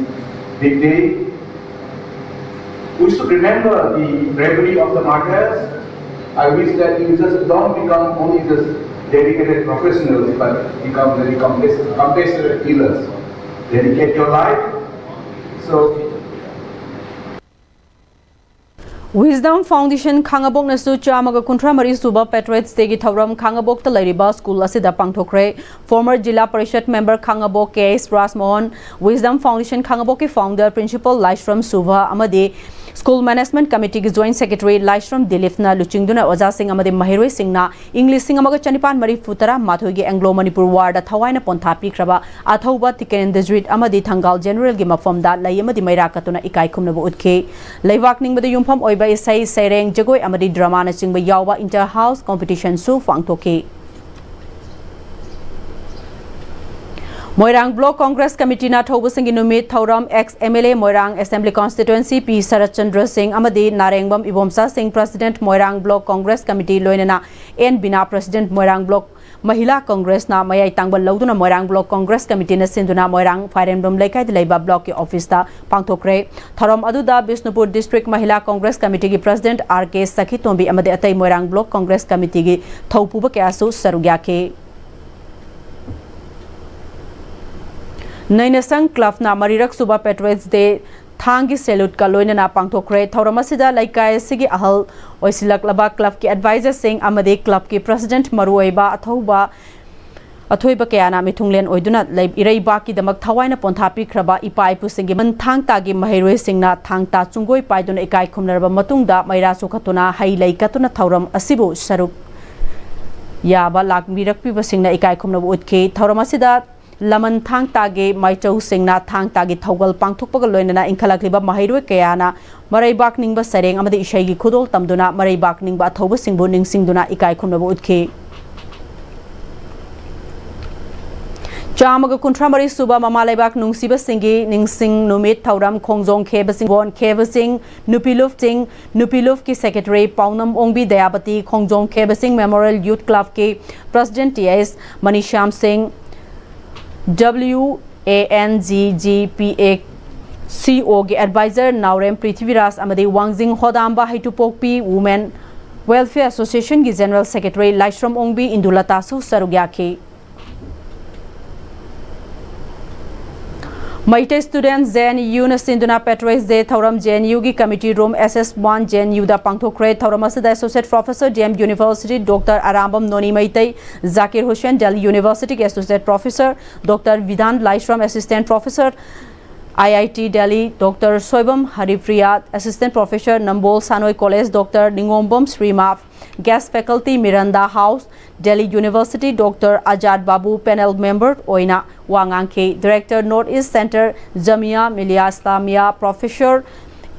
big day. We should remember the bravery of the martyrs. I wish that you just don't become only just dedicated professionals, but become very compassionate healers. Dedicate your life. So, Wisdom Foundation ꯈꯥꯉꯕꯣꯛꯅꯁꯨ ꯆꯥꯝꯃꯒ ꯀꯨꯟꯊ꯭ꯔꯥ ꯃꯔꯤ ꯁꯨꯕ Patriots Day ꯒꯤ ꯊꯧꯔꯝ ꯈꯥꯉꯕꯣꯛꯇ ꯂꯩꯔꯤꯕ ꯁ꯭ꯀꯨꯜ ꯑꯁꯤꯗ ꯄꯥꯡꯊꯣꯛꯈ꯭ꯔꯦ꯫ Former ꯖꯤꯂꯥ ꯄꯔꯤꯁꯠ ꯃꯦꯝꯕꯔ ꯈꯥꯉꯕꯣꯛ ꯀꯦ ꯑꯦꯁ ꯔꯥꯖꯃꯣꯍꯟ, Wisdom Foundation ꯈꯥꯉꯕꯣꯛꯀꯤ founder principal ꯂꯥꯏꯁ꯭ꯔꯝ ꯁꯨꯚ ꯑꯃꯗꯤ school management committee ꯒꯤ joint secretary ꯂꯥꯏꯁ꯭ꯔꯝ ꯗꯤꯂꯤꯞꯅ ꯂꯨꯆꯤꯡꯗꯨꯅ ꯑꯣꯖꯥꯁꯤꯡ ꯑꯃꯗꯤ ꯃꯍꯩꯔꯣꯏꯁꯤꯡꯅ ꯏꯪ ꯂꯤꯁꯤꯡ ꯑꯃꯒ ꯆꯅꯤꯄꯥꯟ ꯃꯔꯤꯐꯨ ꯇꯔꯥ ꯃꯥꯊꯣꯏꯒꯤ Anglo Manipur War ꯗ ꯊꯋꯥꯏꯅ ꯄꯣꯟꯊꯥ ꯄꯤꯈ꯭ꯔꯕ ꯑꯊꯧꯕ ꯇꯤꯀꯦꯟꯗ꯭ꯔꯖꯤꯠ ꯑꯃꯗꯤ ꯊꯪꯒꯥꯜ General ꯒꯤ ꯃꯐꯝꯗ ꯂꯩ ꯑꯃꯗꯤ ꯃꯩꯔꯥ ꯀꯠꯇꯨꯅ ꯏꯀꯥꯏ ꯈꯨꯝꯅꯕ ꯎꯠꯈꯤ꯫ ꯂꯩꯕꯥꯛ ꯅꯤꯡꯕꯗ ꯌꯨꯝꯐꯝ ꯑꯣꯏꯕ ꯏꯁꯩ, ꯁꯩꯔꯦꯡ, ꯖꯒꯣꯏ ꯑꯃꯗꯤ drama ꯅꯆꯤꯡꯕ ꯌꯥꯎꯕ inter house competition ꯁꯨ ꯄꯥꯡꯊꯣꯛꯈꯤ꯫ ꯃꯣꯏꯔꯥꯡ Block Congress Committee ꯅ ꯊꯧꯕꯁꯤꯡꯒꯤ ꯅꯨꯃꯤꯠ ꯊꯧꯔꯝ ex M L A Moirang Assembly Constituency ꯄꯤ ꯁꯔꯠꯆꯟꯗ꯭ꯔ ꯁꯤꯡ ꯑꯃꯗꯤ ꯅꯥꯔꯦꯡꯕꯝ Ibomcha Singh President Moirang Block Congress Committee ꯂꯣꯏꯅꯅ N Bina President Moirang Block Mahila Congress ꯅ ꯃꯌꯥꯏ ꯇꯥꯡꯕ ꯂꯧꯗꯨꯅ ꯃꯣꯏꯔꯥꯡ Block Congress Committee ꯅ ꯁꯤꯟꯗꯨꯅ ꯃꯣꯏꯔꯥꯡ ꯐꯥꯏꯔꯦꯝꯕꯝ ꯂꯩꯀꯥꯏꯗ ꯂꯩꯕ block ꯀꯤ office ꯇ ꯄꯥꯡꯊꯣꯛꯈ꯭ꯔꯦ꯫ ꯊꯧꯔꯝ ꯑꯗꯨꯗ ꯕꯤꯁꯅꯨꯄꯨꯔ District ꯃꯍꯤꯂꯥ Congress Committee ꯒꯤ President ꯑꯥꯔ ꯀꯦ ꯁꯈꯤꯇꯣꯝꯕꯤ ꯑꯃꯗꯤ ꯑꯇꯩ ꯃꯣꯏꯔꯥꯡ Block Congress Committee ꯒꯤ ꯊꯧꯄꯨꯕ ꯀꯌꯥꯁꯨ ꯁꯔꯨꯛ ꯌꯥꯈꯤ꯫ ꯅꯩꯅꯁꯪ club ꯅ ꯃꯔꯤꯔꯛ ꯁꯨꯕ Patriots Day ꯊꯥꯡꯒꯤ salute ꯀ ꯂꯣꯏꯅꯅ ꯄꯥꯡꯊꯣꯛꯈ꯭ꯔꯦ꯫ ꯊꯧꯔꯝ ꯑꯁꯤꯗ ꯂꯩꯀꯥꯏ ꯑꯁꯤꯒꯤ ꯑꯍꯜ ꯑꯣꯏꯁꯤꯜꯂꯛꯂꯕ club ꯀꯤ advisor ꯁꯤꯡ ꯑꯃꯗꯤ club ꯀꯤ President ꯃꯔꯨꯑꯣꯏꯕ ꯑꯊꯧꯕ ꯑꯊꯣꯏꯕ ꯀꯌꯥꯅ ꯃꯤꯊꯨꯡꯂꯦꯟ ꯑꯣꯏꯗꯨꯅ ꯂꯩ-, ꯏꯔꯩꯕꯥꯛꯀꯤꯗꯃꯛ ꯊꯋꯥꯏꯅ ꯄꯣꯟꯊꯥ ꯄꯤꯈ꯭ꯔꯕ ꯏꯄꯥ ꯏꯄꯨꯁꯤꯡꯒꯤ ꯃꯟ ꯊꯥꯡ ꯇꯥꯒꯤ ꯃꯍꯩꯔꯣꯏꯁꯤꯡꯅ ꯊꯥꯡ ꯇꯥ ꯆꯨꯡꯒꯣꯏ ꯄꯥꯏꯗꯨꯅ ꯏꯀꯥꯏ ꯈꯨꯝꯅꯔꯕ ꯃꯇꯨꯡꯗ ꯃꯩꯔꯥ ꯆꯣꯡꯈꯠꯇꯨꯅ ꯍꯩ ꯂꯩ ꯀꯠꯇꯨꯅ ꯊꯧꯔꯝ ꯑꯁꯤꯕꯨ ꯁꯔꯨꯛ ꯌꯥꯕ ꯂꯥꯛꯄꯤꯔꯛꯄꯤꯕꯁꯤꯡꯅ ꯏꯀꯥꯏ ꯈꯨꯝꯅꯕ ꯎꯠꯈꯤ꯫ ꯊꯧꯔꯝ ꯑꯁꯤꯗ ꯂꯃꯟ ꯊꯥꯡ ꯇꯥꯒꯤ ꯃꯥꯏꯆꯧꯁꯤꯡꯅ ꯊꯥꯡ ꯇꯥꯒꯤ ꯊꯧꯒꯜ ꯄꯥꯡꯊꯣꯛꯄꯒ ꯂꯣꯏꯅꯅ ꯏꯟꯈꯠꯂꯛꯂꯤꯕ ꯃꯍꯩꯔꯣꯏ ꯀꯌꯥꯅ ꯃꯔꯩꯕꯥꯛ ꯅꯤꯡꯕ ꯁꯩꯔꯦꯡ ꯑꯃꯗꯤ ꯏꯁꯩꯒꯤ ꯈꯨꯗꯣꯜ ꯇꯝꯗꯨꯅ ꯃꯔꯩꯕꯥꯛ ꯅꯤꯡꯕ ꯑꯊꯧꯕꯁꯤꯡꯕꯨ ꯅꯤꯡꯁꯤꯡꯗꯨꯅ ꯏꯀꯥꯏ ꯈꯨꯝꯅꯕ ꯎꯠꯈꯤ꯫ ꯆꯥꯝꯃꯒ ꯀꯨꯟꯊ꯭ꯔꯥ ꯃꯔꯤ ꯁꯨꯕ ꯃꯃꯥ ꯂꯩꯕꯥꯛ ꯅꯨꯡꯁꯤꯕꯁꯤꯡꯒꯤ ꯅꯤꯡꯁꯤꯡ ꯅꯨꯃꯤꯠ ꯊꯧꯔꯝ ꯈꯣꯡꯖꯣꯝ ꯈꯦꯕꯁꯤꯡ, ꯕꯣꯟ ꯈꯦꯕꯁꯤꯡ, ꯅꯨꯄꯤ ꯂꯨꯞꯁꯤꯡ, ꯅꯨꯄꯤ ꯂꯨꯞꯀꯤ Secretary ꯄꯥꯎꯅꯝ ꯑꯣꯡꯕꯤ ꯗꯌꯥꯕꯇꯤ, ꯈꯣꯡꯖꯣꯝ ꯈꯦꯕꯁꯤꯡ Memorial Youth Club ꯀꯤ President ꯇꯤ ꯑꯦꯁ ꯃꯅꯤꯁ꯭ꯌꯥꯝ ꯁꯤꯡ, W A N G G P A C O ꯒꯤ advisor ꯅꯥꯎꯔꯦꯝ ꯄ꯭ꯔꯤꯊꯤꯕꯤꯔꯥꯖ ꯑꯃꯗꯤ ꯋꯥꯡꯖꯤꯡ ꯍꯣꯗꯥꯝꯕ ꯍꯩꯇꯨꯄꯣꯛꯄꯤ Women Welfare Association ꯒꯤ General Secretary ꯂꯥꯏꯁ꯭ꯔꯝ ꯑꯣꯡꯕꯤ ꯏꯟꯗꯨꯂꯇꯥꯁꯨ ꯁꯔꯨꯛ ꯌꯥꯈꯤ꯫ Meitei Students J N U ꯅ ꯁꯤꯟꯗꯨꯅ Patriots Day ꯊꯧꯔꯝ J N U ꯒꯤ Committee Room S S one J N U ꯗ ꯄꯥꯡꯊꯣꯛꯈ꯭ꯔꯦ꯫ ꯊꯧꯔꯝ ꯑꯁꯤꯗ Associate Professor D M University Doctor Arambam ꯅꯣꯅꯤ ꯃꯩꯇꯩ, ꯖꯥꯀꯤꯔ ꯍꯨꯁꯦꯟ Delhi University ꯒꯤ Associate Professor, Doctor Vidhan Laishram Assistant Professor I I T Delhi, Doctor Soibam Haripriya Assistant Professor, Nambol ꯁꯥꯅꯣꯏ College Doctor ꯅꯤꯉꯣꯝꯕꯝ ꯁ꯭ꯔꯤꯃꯥ, Guest Faculty Miranda House, Delhi University Doctor Azad Babu Panel Member ꯑꯣꯏꯅ ꯋꯥ ꯉꯥꯡꯈꯤ꯫ Director North East Center ꯖꯃꯤꯌꯥ Millia Islamia Professor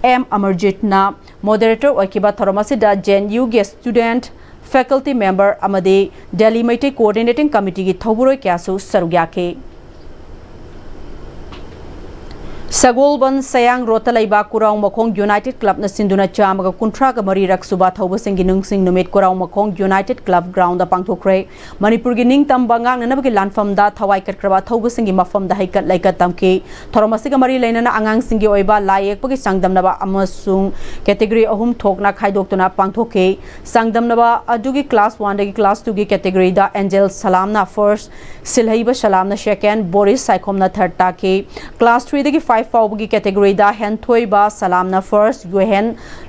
M ꯑꯃꯔꯖꯤꯠꯅ Moderator ꯑꯣꯏꯈꯤꯕ ꯊꯧꯔꯝ ꯑꯁꯤꯗ J N U ꯒꯤ Student, Faculty Member ꯑꯃꯗꯤ Delhi ꯃꯩꯇꯩ Coordinating Committee ꯒꯤ ꯊꯧꯕꯨꯔꯣꯏ ꯀꯌꯥꯁꯨ ꯁꯔꯨꯛ ꯌꯥꯈꯤ꯫ ꯁꯒꯣꯜꯕꯟ ꯁꯌꯥꯡ ꯔꯣꯗꯇ ꯂꯩꯕ ꯀꯨꯔꯥꯎ ꯃꯈꯣꯡ United Club ꯅ ꯁꯤꯟꯗꯨꯅ ꯆꯥꯝꯃꯒ ꯀꯨꯟꯊ꯭ꯔꯥꯒ ꯃꯔꯤꯔꯛ ꯁꯨꯕ ꯊꯧꯕꯁꯤꯡꯒꯤ ꯅꯤꯡꯁꯤꯡ ꯅꯨꯃꯤꯠ ꯀꯨꯔꯥꯎ ꯃꯈꯣꯡ United Club Ground ꯗ ꯄꯥꯡꯊꯣꯛꯈ꯭ꯔꯦ꯫ ꯃꯅꯤꯄꯨꯔꯒꯤ ꯅꯤꯡꯇꯝꯕ ꯉꯥꯛꯅꯅꯕꯒꯤ ꯂꯥꯟꯐꯝꯗ ꯊꯋꯥꯏ ꯀꯠꯈ꯭ꯔꯕ ꯊꯧꯕꯁꯤꯡꯒꯤ ꯃꯐꯝꯗ ꯍꯩꯀꯠ ꯂꯩꯀꯠ ꯇꯝꯈꯤ꯫ ꯊꯧꯔꯝ ꯑꯁꯤꯒ ꯃꯔꯤ ꯂꯩꯅꯅ ꯑꯉꯥꯡꯁꯤꯡꯒꯤ ꯑꯣꯏꯕ ꯂꯥꯏ ꯌꯦꯛꯄꯒꯤ ꯆꯥꯡꯗꯝꯅꯕ ꯑꯃꯁꯨꯡ category ꯑꯍꯨꯝ ꯊꯣꯛꯅ ꯈꯥꯏꯗꯣꯛꯇꯨꯅ ꯄꯥꯡꯊꯣꯛꯈꯤ꯫ ꯆꯥꯡꯗꯝꯅꯕ ꯑꯗꯨꯒꯤ class one ꯗꯒꯤ class two ꯒꯤ category ꯗ Angel ꯁꯂꯥꯝꯅ first, ꯁꯤꯜꯍꯩꯕ ꯁꯂꯥꯝꯅ second, ꯕꯣꯔꯤꯁ ꯁꯥꯏꯈꯣꯝꯅ third ꯇꯥꯈꯤ꯫ Class three ꯗꯒꯤ five ꯐꯥꯎꯕꯒꯤ category ꯗ ꯍꯦꯟꯊꯣꯏꯕ ꯁꯂꯥꯝꯅ first, ꯌꯣꯍꯦꯟ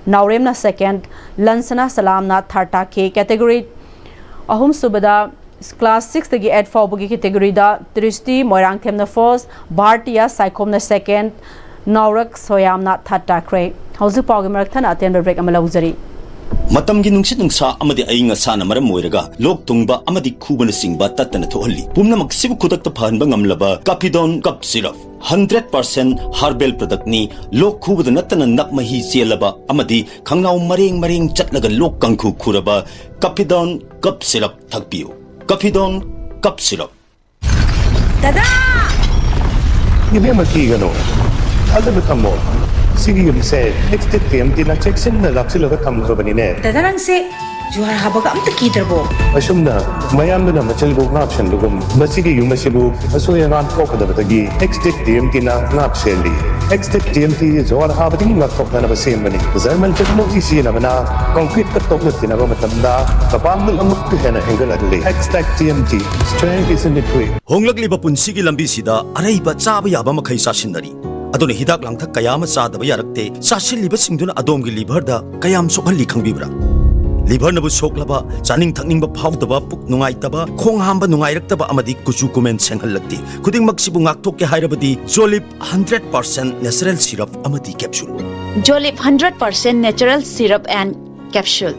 ꯅꯥꯎꯔꯦꯝꯅ second, ꯂꯟꯁꯅꯥ ꯁꯂꯥꯝꯅ third ꯇꯥꯈꯤ꯫ Category ꯑꯍꯨꯝꯁꯨꯕꯗ class six ꯇꯒꯤ eight ꯐꯥꯎꯕꯒꯤ category ꯗ ꯇ꯭ꯔꯤꯁꯇꯤ ꯃꯣꯏꯔꯥꯡꯊꯦꯝꯅ first, ꯚꯥꯔꯇꯤꯌꯥ ꯁꯥꯏꯈꯣꯝꯅ second, ꯅꯥꯎꯔꯛ ꯁꯣꯌꯥꯝꯅ third ꯇꯥꯈ꯭ꯔꯦ꯫ ꯍꯧꯖꯤꯛ ꯄꯥꯎꯒꯤ ꯃꯔꯛ ꯊꯠꯅ ꯑꯇꯦꯟꯕ break ꯑꯃ ꯂꯧꯖꯔꯤ꯫ ꯃꯇꯝꯒꯤ ꯅꯨꯡꯁꯤꯠ ꯅꯨꯡꯁꯥ ꯑꯃꯗꯤ ꯑꯏꯪ ꯑꯁꯥꯅ ꯃꯔꯝ ꯑꯣꯏꯔꯒ ꯂꯣꯛ ꯊꯨꯡꯕ ꯑꯃꯗꯤ ꯈꯨꯕꯅꯆꯤꯡꯕ ꯇꯠꯇꯅ ꯊꯣꯛꯍꯜꯂꯤ꯫ ꯄꯨꯝꯅꯃꯛꯁꯤꯕꯨ ꯈꯨꯗꯛꯇ ꯐꯍꯟꯕ ꯉꯝꯂꯕ Capidone Cough Syrup, hundred percent herbal product ꯅꯤ꯫ ꯂꯣꯛ ꯈꯨꯕꯗ ꯅꯠꯇꯅ ꯅꯞ ꯃꯍꯤ ꯆꯦꯜꯂꯕ ꯑꯃꯗꯤ ꯈꯪꯅꯥꯎ ꯃꯔꯦꯡ ꯃꯔꯦꯡ ꯆꯠꯂꯒ ꯂꯣꯛ ꯀꯥꯡꯈꯨ ꯈꯨꯔꯕ Capidone Cough Syrup ꯊꯛꯄꯤꯌꯨ꯫ Capidone Cough Syrup꯫ ꯗꯗꯥ! ꯏꯕꯦꯝꯃ, ꯀꯤꯒꯅꯨ꯫ ꯊꯥꯖꯕ ꯊꯝꯃꯣ꯫ ꯁꯤꯒꯤ ꯌꯨꯝꯁꯦ ꯑꯦꯛꯁ ꯇꯤꯠ ꯇꯤ ꯑꯦꯝ ꯇꯤꯅ ꯆꯦꯛꯁꯤꯟꯅ ꯂꯥꯛꯁꯤꯜꯂꯒ ꯊꯝꯈ꯭ꯔꯕꯅꯤꯅꯦ꯫ ꯗꯗꯥ, ꯅꯪꯁꯦ ꯖꯨꯍꯥꯔ ꯍꯥꯕꯒ ꯑꯝꯇ ꯀꯤꯗ꯭ꯔꯕꯣ? ꯑꯁꯨꯝꯅ ꯃꯌꯥꯝꯗꯨꯅ ꯃꯆꯜꯕꯨ ꯉꯥꯛ ꯁꯦꯟꯕꯒꯨꯝ, ꯃꯁꯤꯒꯤ ꯌꯨꯝ ꯑꯁꯤꯕꯨ ꯑꯁꯣꯏ ꯑꯉꯥꯝ ꯊꯣꯛꯀꯗꯕꯗꯒꯤ ꯑꯦꯛꯁꯇꯦꯛ ꯇꯤ ꯑꯦꯝ ꯇꯤꯅ ꯉꯥꯛ ꯁꯦꯜꯂꯤ꯫ ꯑꯦꯛꯁꯇꯦꯛ ꯇꯤ ꯑꯦꯝ ꯇꯤ ꯖꯨꯍꯥꯔ ꯍꯥꯕꯗꯒꯤ ꯉꯥꯛꯊꯣꯛꯅꯅꯕ ꯁꯦꯝꯕꯅꯤ꯫ ꯖꯔꯃꯟ ꯇꯦꯛꯅꯣꯂꯣꯖꯤ ꯁꯤꯖꯤꯟꯅꯕꯅ ꯀꯪꯀ꯭ꯔꯤꯠꯀ ꯇꯣꯛꯅ ꯇꯤꯟꯅꯕ ꯃꯇꯝꯗ ꯃꯄꯥꯡꯒꯜ ꯑꯃꯨꯛꯀ ꯍꯦꯟꯅ ꯍꯦꯟꯒꯠꯍꯜꯂꯤ꯫ Extech T M T, strength is in the grit. ꯍꯣꯡꯂꯛꯂꯤꯕ ꯄꯨꯟꯁꯤꯒꯤ ꯂꯝꯕꯤꯁꯤꯗ ꯑꯔꯩꯕ ꯆꯥꯕ ꯌꯥꯕ ꯃꯈꯩ ꯆꯥꯁꯤꯟꯅꯔꯤ꯫ ꯑꯗꯨꯅ ꯍꯤꯗꯥꯛ ꯂꯥꯡꯊꯛ ꯀꯌꯥ ꯑꯃ ꯆꯥꯗꯕ ꯌꯥꯔꯛꯇꯦ꯫ ꯆꯥꯁꯤꯜꯂꯤꯕꯁꯤꯡꯗꯨꯅ ꯑꯗꯣꯝꯒꯤ ꯂꯤꯚꯔꯗ ꯀꯌꯥꯝ ꯁꯣꯛꯍꯜꯂꯤ ꯈꯪꯕꯤꯕ꯭ꯔꯥ? ꯂꯤꯚꯔꯅꯕꯨ ꯁꯣꯛꯂꯕ, ꯆꯥꯅꯤꯡ ꯊꯛꯅꯤꯡꯕ ꯐꯥꯎꯗꯕ, ꯄꯨꯛ ꯅꯨꯡꯉꯥꯏꯇꯕ, ꯈꯣꯡ ꯍꯥꯝꯕ ꯅꯨꯡꯉꯥꯏꯔꯛꯇꯕ ꯑꯃꯗꯤ ꯀꯨꯆꯨ ꯀꯨꯃꯦꯟ ꯁꯦꯡꯍꯜꯂꯛꯇꯦ꯫ ꯈꯨꯗꯤꯡꯃꯛꯁꯤꯕꯨ ꯉꯥꯛꯊꯣꯛꯀꯦ ꯍꯥꯏꯔꯕꯗꯤ ꯖꯣꯂꯤꯞ ꯍꯟꯗ꯭ꯔꯦꯠ ꯄꯥꯔꯁꯦꯟ ꯅꯦꯆꯔꯦꯜ ꯁꯤꯔꯞ ꯑꯃꯗꯤ capsule. Jolip hundred percent natural syrup and capsule.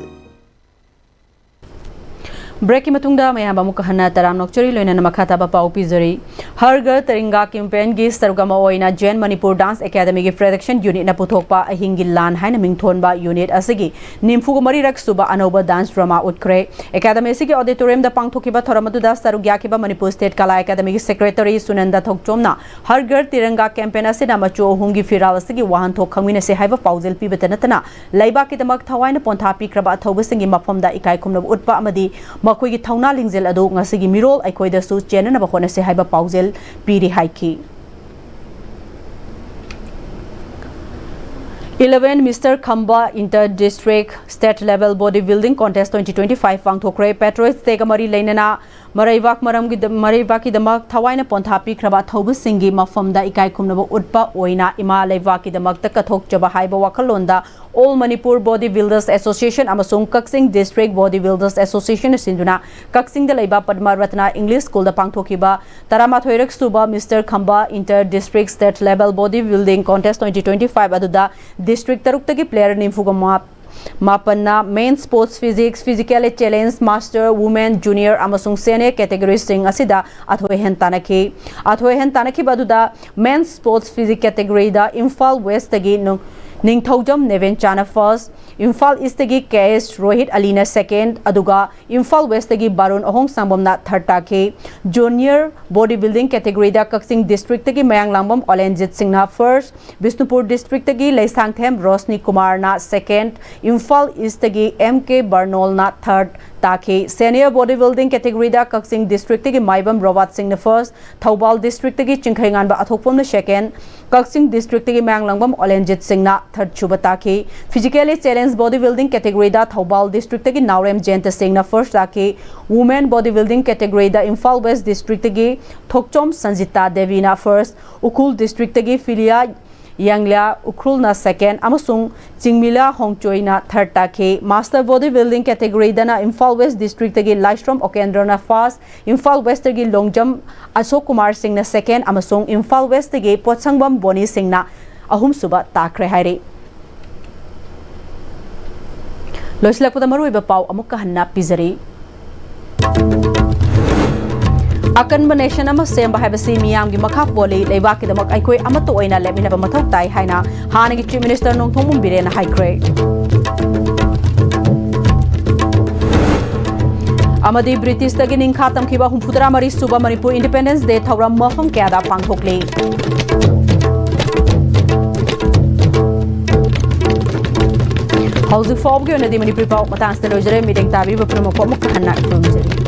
ꯕ꯭ꯔꯦꯛꯀꯤ ꯃꯇꯨꯡꯗ ꯃꯌꯥꯝ ꯑꯃꯨꯛꯀ ꯍꯟꯅ ꯇꯔꯥꯝ ꯅꯣꯛꯆꯔꯤ, ꯂꯣꯏꯅꯅ ꯃꯈꯥ ꯇꯥꯕ ꯄꯥꯎ ꯄꯤꯖꯔꯤ꯫ ꯍꯔ ꯘꯔ ꯇꯤꯔꯪꯒꯥ ꯀꯦꯝꯄꯦꯟꯒꯤ ꯁꯔꯨꯛ ꯑꯃ ꯑꯣꯏꯅ ꯖꯦꯟ ꯃꯅꯤꯄꯨꯔ ꯗꯥꯟꯁ ꯑꯦꯀꯥꯗꯃꯤꯒꯤ ꯄ꯭ꯔꯗꯛꯁꯟ ꯌꯨꯅꯤꯠꯅ ꯄꯨꯊꯣꯛꯄ ꯑꯍꯤꯡꯒꯤ ꯂꯥꯟ ꯍꯥꯏꯅ ꯃꯤꯡꯊꯣꯟꯕ ꯌꯨꯅꯤꯠ ꯑꯁꯤꯒꯤ ꯅꯤꯐꯨꯒ ꯃꯔꯤꯔꯛ ꯁꯨꯕ ꯑꯅꯧꯕ ꯗꯥꯟꯁ ꯗ꯭ꯔꯃꯥ ꯎꯠꯈ꯭ꯔꯦ꯫ ꯑꯦꯀꯥꯗꯃꯤ ꯑꯁꯤꯒꯤ ꯑꯣꯗꯤꯇꯣꯔꯤꯌꯝꯗ ꯄꯥꯡꯊꯣꯛꯈꯤꯕ ꯊꯧꯔꯝ ꯑꯗꯨꯗ ꯁꯔꯨꯛ ꯌꯥꯈꯤꯕ ꯃꯅꯤꯄꯨꯔ ꯁ꯭ꯇꯦꯠ ꯀꯂꯥ ꯑꯦꯀꯥꯗꯃꯤꯒꯤ ꯁꯦꯀ꯭ꯔꯦꯇꯔꯤ ꯁꯨꯅꯟꯗ ꯊꯣꯛꯆꯣꯝꯅ ꯍꯔ ꯘꯔ ꯇꯤꯔꯪꯒꯥ ꯀꯦꯝꯄꯦꯟ ꯑꯁꯤꯅ ꯃꯆꯨ ꯑꯍꯨꯝꯒꯤ ꯐꯤꯔꯥꯜ ꯑꯁꯤꯒꯤ ꯋꯥꯍꯟꯊꯣꯛ ꯈꯪꯃꯤꯟꯅꯁꯤ ꯍꯥꯏꯕ ꯄꯥꯎꯖꯦꯜ ꯄꯤꯕꯇ ꯅꯠꯇꯅ ꯂꯩꯕꯥꯛꯀꯤꯗꯃꯛ ꯊꯋꯥꯏꯅ ꯄꯣꯟꯊꯥ ꯄꯤꯈ꯭ꯔꯕ ꯑꯊꯧꯕꯁꯤꯡꯒꯤ ꯃꯐꯝꯗ ꯏꯀꯥꯏ ꯈꯨꯝꯅꯕ ꯎꯠꯄ ꯑꯃꯗꯤ ꯃꯈꯣꯏꯒꯤ ꯊꯧꯅꯥ ꯂꯤꯡꯖꯦꯜ ꯑꯗꯨ ꯉꯁꯤꯒꯤ ꯃꯤꯔꯣꯜ ꯑꯩꯈꯣꯏꯗꯁꯨ ꯆꯦꯟꯅꯅꯕ ꯍꯣꯠꯅꯁꯤ ꯍꯥꯏꯕ ꯄꯥꯎꯖꯦꯜ ꯄꯤꯔꯤ ꯍꯥꯏꯈꯤ꯫ Eleven Mister Khamba Inter District State Level Body Building Contest twenty twenty-five ꯄꯥꯡꯊꯣꯛꯈ꯭ꯔꯦ꯫ Patriots Day ꯒ ꯃꯔꯤ ꯂꯩꯅꯅ ꯃꯔꯩꯕꯥꯛ ꯃꯔꯝꯒꯤꯗ-, ꯃꯔꯩꯕꯥꯛꯀꯤꯗꯃꯛ ꯊꯋꯥꯏꯅ ꯄꯣꯟꯊꯥ ꯄꯤꯈ꯭ꯔꯕ ꯑꯊꯧꯕꯁꯤꯡꯒꯤ ꯃꯐꯝꯗ ꯏꯀꯥꯏ ꯈꯨꯝꯅꯕ ꯎꯠꯄ ꯑꯣꯏꯅ ꯏꯃꯥ ꯂꯩꯕꯥꯛꯀꯤꯗꯃꯛꯇ ꯀꯠꯊꯣꯛꯆꯕ ꯍꯥꯏꯕ ꯋꯥꯈꯜꯂꯣꯟꯗ All Manipur Body Builders Association ꯑꯃꯁꯨꯡ Kakching District Body Builders Association ꯅ ꯁꯤꯟꯗꯨꯅ ꯀꯛꯆꯤꯡꯗ ꯂꯩꯕ ꯄꯗꯃ ꯔꯠꯅ English School ꯗ ꯄꯥꯡꯊꯣꯛꯈꯤꯕ ꯇꯔꯥꯃꯥꯊꯣꯏꯔꯛ ꯁꯨꯕ Mister Khamba Inter District State Level Body Building Contest twenty twenty-five ꯑꯗꯨꯗ district ꯇꯔꯨꯛꯇꯒꯤ player ꯅꯤꯐꯨꯒ ꯃꯥꯄꯟꯅ Men Sports Physique, Physically Challenge, Master, Women, Junior ꯑꯃꯁꯨꯡ Senior category ꯁꯤꯡ ꯑꯁꯤꯗ ꯑꯊꯣꯏ ꯑꯍꯦꯟ ꯇꯥꯟꯅꯈꯤ꯫ ꯑꯊꯣꯏ ꯑꯍꯦꯟ ꯇꯥꯟꯅꯈꯤꯕ ꯑꯗꯨꯗ Men Sports Physique category ꯗ ꯏꯝꯐꯥꯜ West ꯇꯒꯤ ꯅꯣꯡ-, ꯅꯤꯡꯊꯧꯖꯝ ꯅꯦꯕꯦꯟꯆꯥꯅ ꯐꯥꯔꯁ, ꯏꯝꯐꯥꯜ ꯏꯁꯇꯒꯤ ꯀꯦ ꯑꯦꯁ ꯔꯣꯍꯤꯠ ꯑꯂꯤꯅ ꯁꯦꯀꯦꯟ, ꯑꯗꯨꯒ ꯏꯝꯐꯥꯜ ꯋꯦꯁꯇꯒꯤ ꯕꯥꯔꯨꯟ ꯑꯍꯣꯡꯁꯥꯡꯕꯝꯅ ꯊꯥꯔꯠ ꯇꯥꯈꯤ꯫ ꯖꯨꯅꯤꯌꯔ ꯕꯣꯗꯤ ꯕꯤꯜꯗꯤꯡ ꯀꯦꯇꯦꯒꯣꯔꯤꯗ ꯀꯛꯆꯤꯡ ꯗꯤꯁꯇ꯭ꯔꯤꯛꯇꯒꯤ ꯃꯌꯥꯡꯂꯥꯡꯕꯝ ꯑꯣꯂꯦꯟꯖꯤꯠ ꯁꯤꯡꯅ ꯐꯥꯔꯁ, ꯕꯤꯁꯅꯨꯄꯨꯔ ꯗꯤꯁꯇ꯭ꯔꯤꯛꯇꯒꯤ ꯂꯩꯁꯥꯡꯊꯦꯝ ꯔꯣꯁꯅꯤ ꯀꯨꯃꯥꯔꯅ ꯁꯦꯀꯦꯟ, ꯏꯝꯐꯥꯜ ꯏꯁꯇꯒꯤ ꯑꯦꯝ ꯀꯦ ꯕꯔꯅꯣꯜꯅ ꯊꯥꯔꯠ ꯇꯥꯈꯤ꯫ ꯁꯦꯅꯤꯌꯔ ꯕꯣꯗꯤ ꯕꯤꯜꯗꯤꯡ ꯀꯦꯇꯦꯒꯣꯔꯤꯗ ꯀꯛꯆꯤꯡ ꯗꯤꯁꯇ꯭ꯔꯤꯛꯇꯒꯤ ꯃꯥꯏꯕꯝ ꯔꯣꯕꯥꯠ ꯁꯤꯡꯅ ꯐꯥꯔꯁ, ꯊꯧꯕꯥꯜ ꯗꯤꯁꯇ꯭ꯔꯤꯛꯇꯒꯤ ꯆꯤꯡꯈꯩꯉꯥꯟꯕ ꯑꯊꯣꯛꯄꯝꯅ ꯁꯦꯀꯦꯟ, ꯀꯛꯆꯤꯡ ꯗꯤꯁꯇ꯭ꯔꯤꯛꯇꯒꯤ ꯃꯌꯥꯡꯂꯥꯡꯕꯝ ꯑꯣꯂꯦꯟꯖꯤꯠ ꯁꯤꯡꯅ ꯊꯥꯔꯠ ꯁꯨꯕ ꯇꯥꯈꯤ꯫ ꯐꯤꯖꯤꯀꯦꯂꯤ ꯆꯦꯂꯦꯟꯖ ꯕꯣꯗꯤ ꯕꯤꯜꯗꯤꯡ ꯀꯦꯇꯦꯒꯣꯔꯤꯗ ꯊꯧꯕꯥꯜ ꯗꯤꯁꯇ꯭ꯔꯤꯛꯇꯒꯤ ꯅꯥꯎꯔꯦꯝ ꯖꯌꯟꯇ ꯁꯤꯡꯅ ꯐꯥꯔꯁ ꯇꯥꯈꯤ꯫ ꯋꯨꯃꯦꯟ ꯕꯣꯗꯤ ꯕꯤꯜꯗꯤꯡ ꯀꯦꯇꯦꯒꯣꯔꯤꯗ ꯏꯝꯐꯥꯜ ꯋꯦꯁ ꯗꯤꯁꯇ꯭ꯔꯤꯛꯇꯒꯤ ꯊꯣꯛꯆꯣꯝ ꯁꯟꯖꯤꯇꯥ ꯗꯦꯕꯤꯅ ꯐꯥꯔꯁ, ꯎꯈ꯭ꯔꯨꯜ ꯗꯤꯁꯇ꯭ꯔꯤꯛꯇꯒꯤ ꯐꯤꯂꯤꯌꯥ ꯌꯥꯡꯂꯤꯌꯥ ꯎꯈ꯭ꯔꯨꯜꯅ ꯁꯦꯀꯦꯟ ꯑꯃꯁꯨꯡ ꯆꯤꯡꯃꯤꯂꯥ ꯍꯣꯡꯆꯣꯏꯅ ꯊꯥꯔꯠ ꯇꯥꯈꯤ꯫ ꯃꯥꯁꯇꯔ ꯕꯣꯗꯤ ꯕꯤꯜꯗꯤꯡ ꯀꯦꯇꯦꯒꯣꯔꯤꯗꯅ ꯏꯝꯐꯥꯜ ꯋꯦꯁ ꯗꯤꯁꯇ꯭ꯔꯤꯛꯇꯒꯤ ꯂꯥꯏꯁ꯭ꯔꯣꯝ ꯑꯣꯀꯦꯟꯗ꯭ꯔꯣꯅ ꯐꯥꯔꯁ, ꯏꯝꯐꯥꯜ ꯋꯦꯁꯇꯒꯤ ꯂꯣꯡꯖꯝ ꯑꯁꯣꯛ ꯀꯨꯃꯥꯔ ꯁꯤꯡꯅ ꯁꯦꯀꯦꯟ ꯑꯃꯁꯨꯡ ꯏꯝꯐꯥꯜ ꯋꯦꯁꯇꯒꯤ ꯄꯣꯠꯁꯪꯕꯝ ꯕꯣꯅꯤ ꯁꯤꯡꯅ ꯑꯍꯨꯝꯁꯨꯕ ꯇꯥꯈ꯭ꯔꯦ ꯍꯥꯏꯔꯤ꯫ ꯂꯣꯏꯁꯤꯜꯂꯛꯄꯗ ꯃꯔꯨꯑꯣꯏꯕ ꯄꯥꯎ ꯑꯃꯨꯛꯀ ꯍꯟꯅ ꯄꯤꯖꯔꯤ꯫ ꯑꯀꯟꯕ ꯅꯦꯁꯟ ꯑꯃ ꯁꯦꯝꯕ ꯍꯥꯏꯕꯁꯤ ꯃꯤꯌꯥꯝꯒꯤ ꯃꯈꯥ ꯄꯣꯜꯂꯤ꯫ ꯂꯩꯕꯥꯛꯀꯤꯗꯃꯛ ꯑꯩꯈꯣꯏ ꯑꯃꯠꯇ ꯑꯣꯏꯅ ꯂꯦꯞꯃꯤꯟꯅꯕ ꯃꯊꯧ ꯇꯥꯏ ꯍꯥꯏꯅ ꯍꯥꯟꯅꯒꯤ ꯆꯤꯐ ꯃꯤꯅꯤꯁꯇꯔ ꯅꯣꯡꯊꯣꯝꯕꯝ ꯕꯤꯔꯦꯟꯅ ꯍꯥꯏꯈ꯭ꯔꯦ꯫ ꯑꯃꯗꯤ ꯕ꯭ꯔꯤꯇꯤꯁꯇꯒꯤ ꯅꯤꯡꯈꯥ ꯇꯝꯈꯤꯕ ꯍꯨꯝꯐꯨꯇꯔꯥ ꯃꯔꯤ ꯁꯨꯕ ꯃꯅꯤꯄꯨꯔ ꯏꯟꯗꯤꯄꯦꯟꯗꯦꯟꯁ ꯗꯦ ꯊꯧꯔꯝ ꯃꯐꯝ ꯀꯌꯥꯗ ꯄꯥꯡꯊꯣꯛꯂꯤ꯫ ꯍꯧꯖꯤꯛ ꯐꯥꯎꯕꯒꯤ ꯑꯣꯏꯅꯗꯤ ꯃꯅꯤꯄꯨꯔꯤ ꯄꯥꯎ ꯃꯇꯥꯡꯁꯤꯗ ꯂꯣꯏꯖꯔꯦ꯫ ꯃꯤꯠꯌꯦꯡ ꯇꯥꯕꯤꯕ ꯄꯨꯝꯅꯃꯛꯄꯨ ꯑꯃꯨꯛ ꯍꯟꯅ ꯈꯨꯔꯨꯝꯖꯔꯤ꯫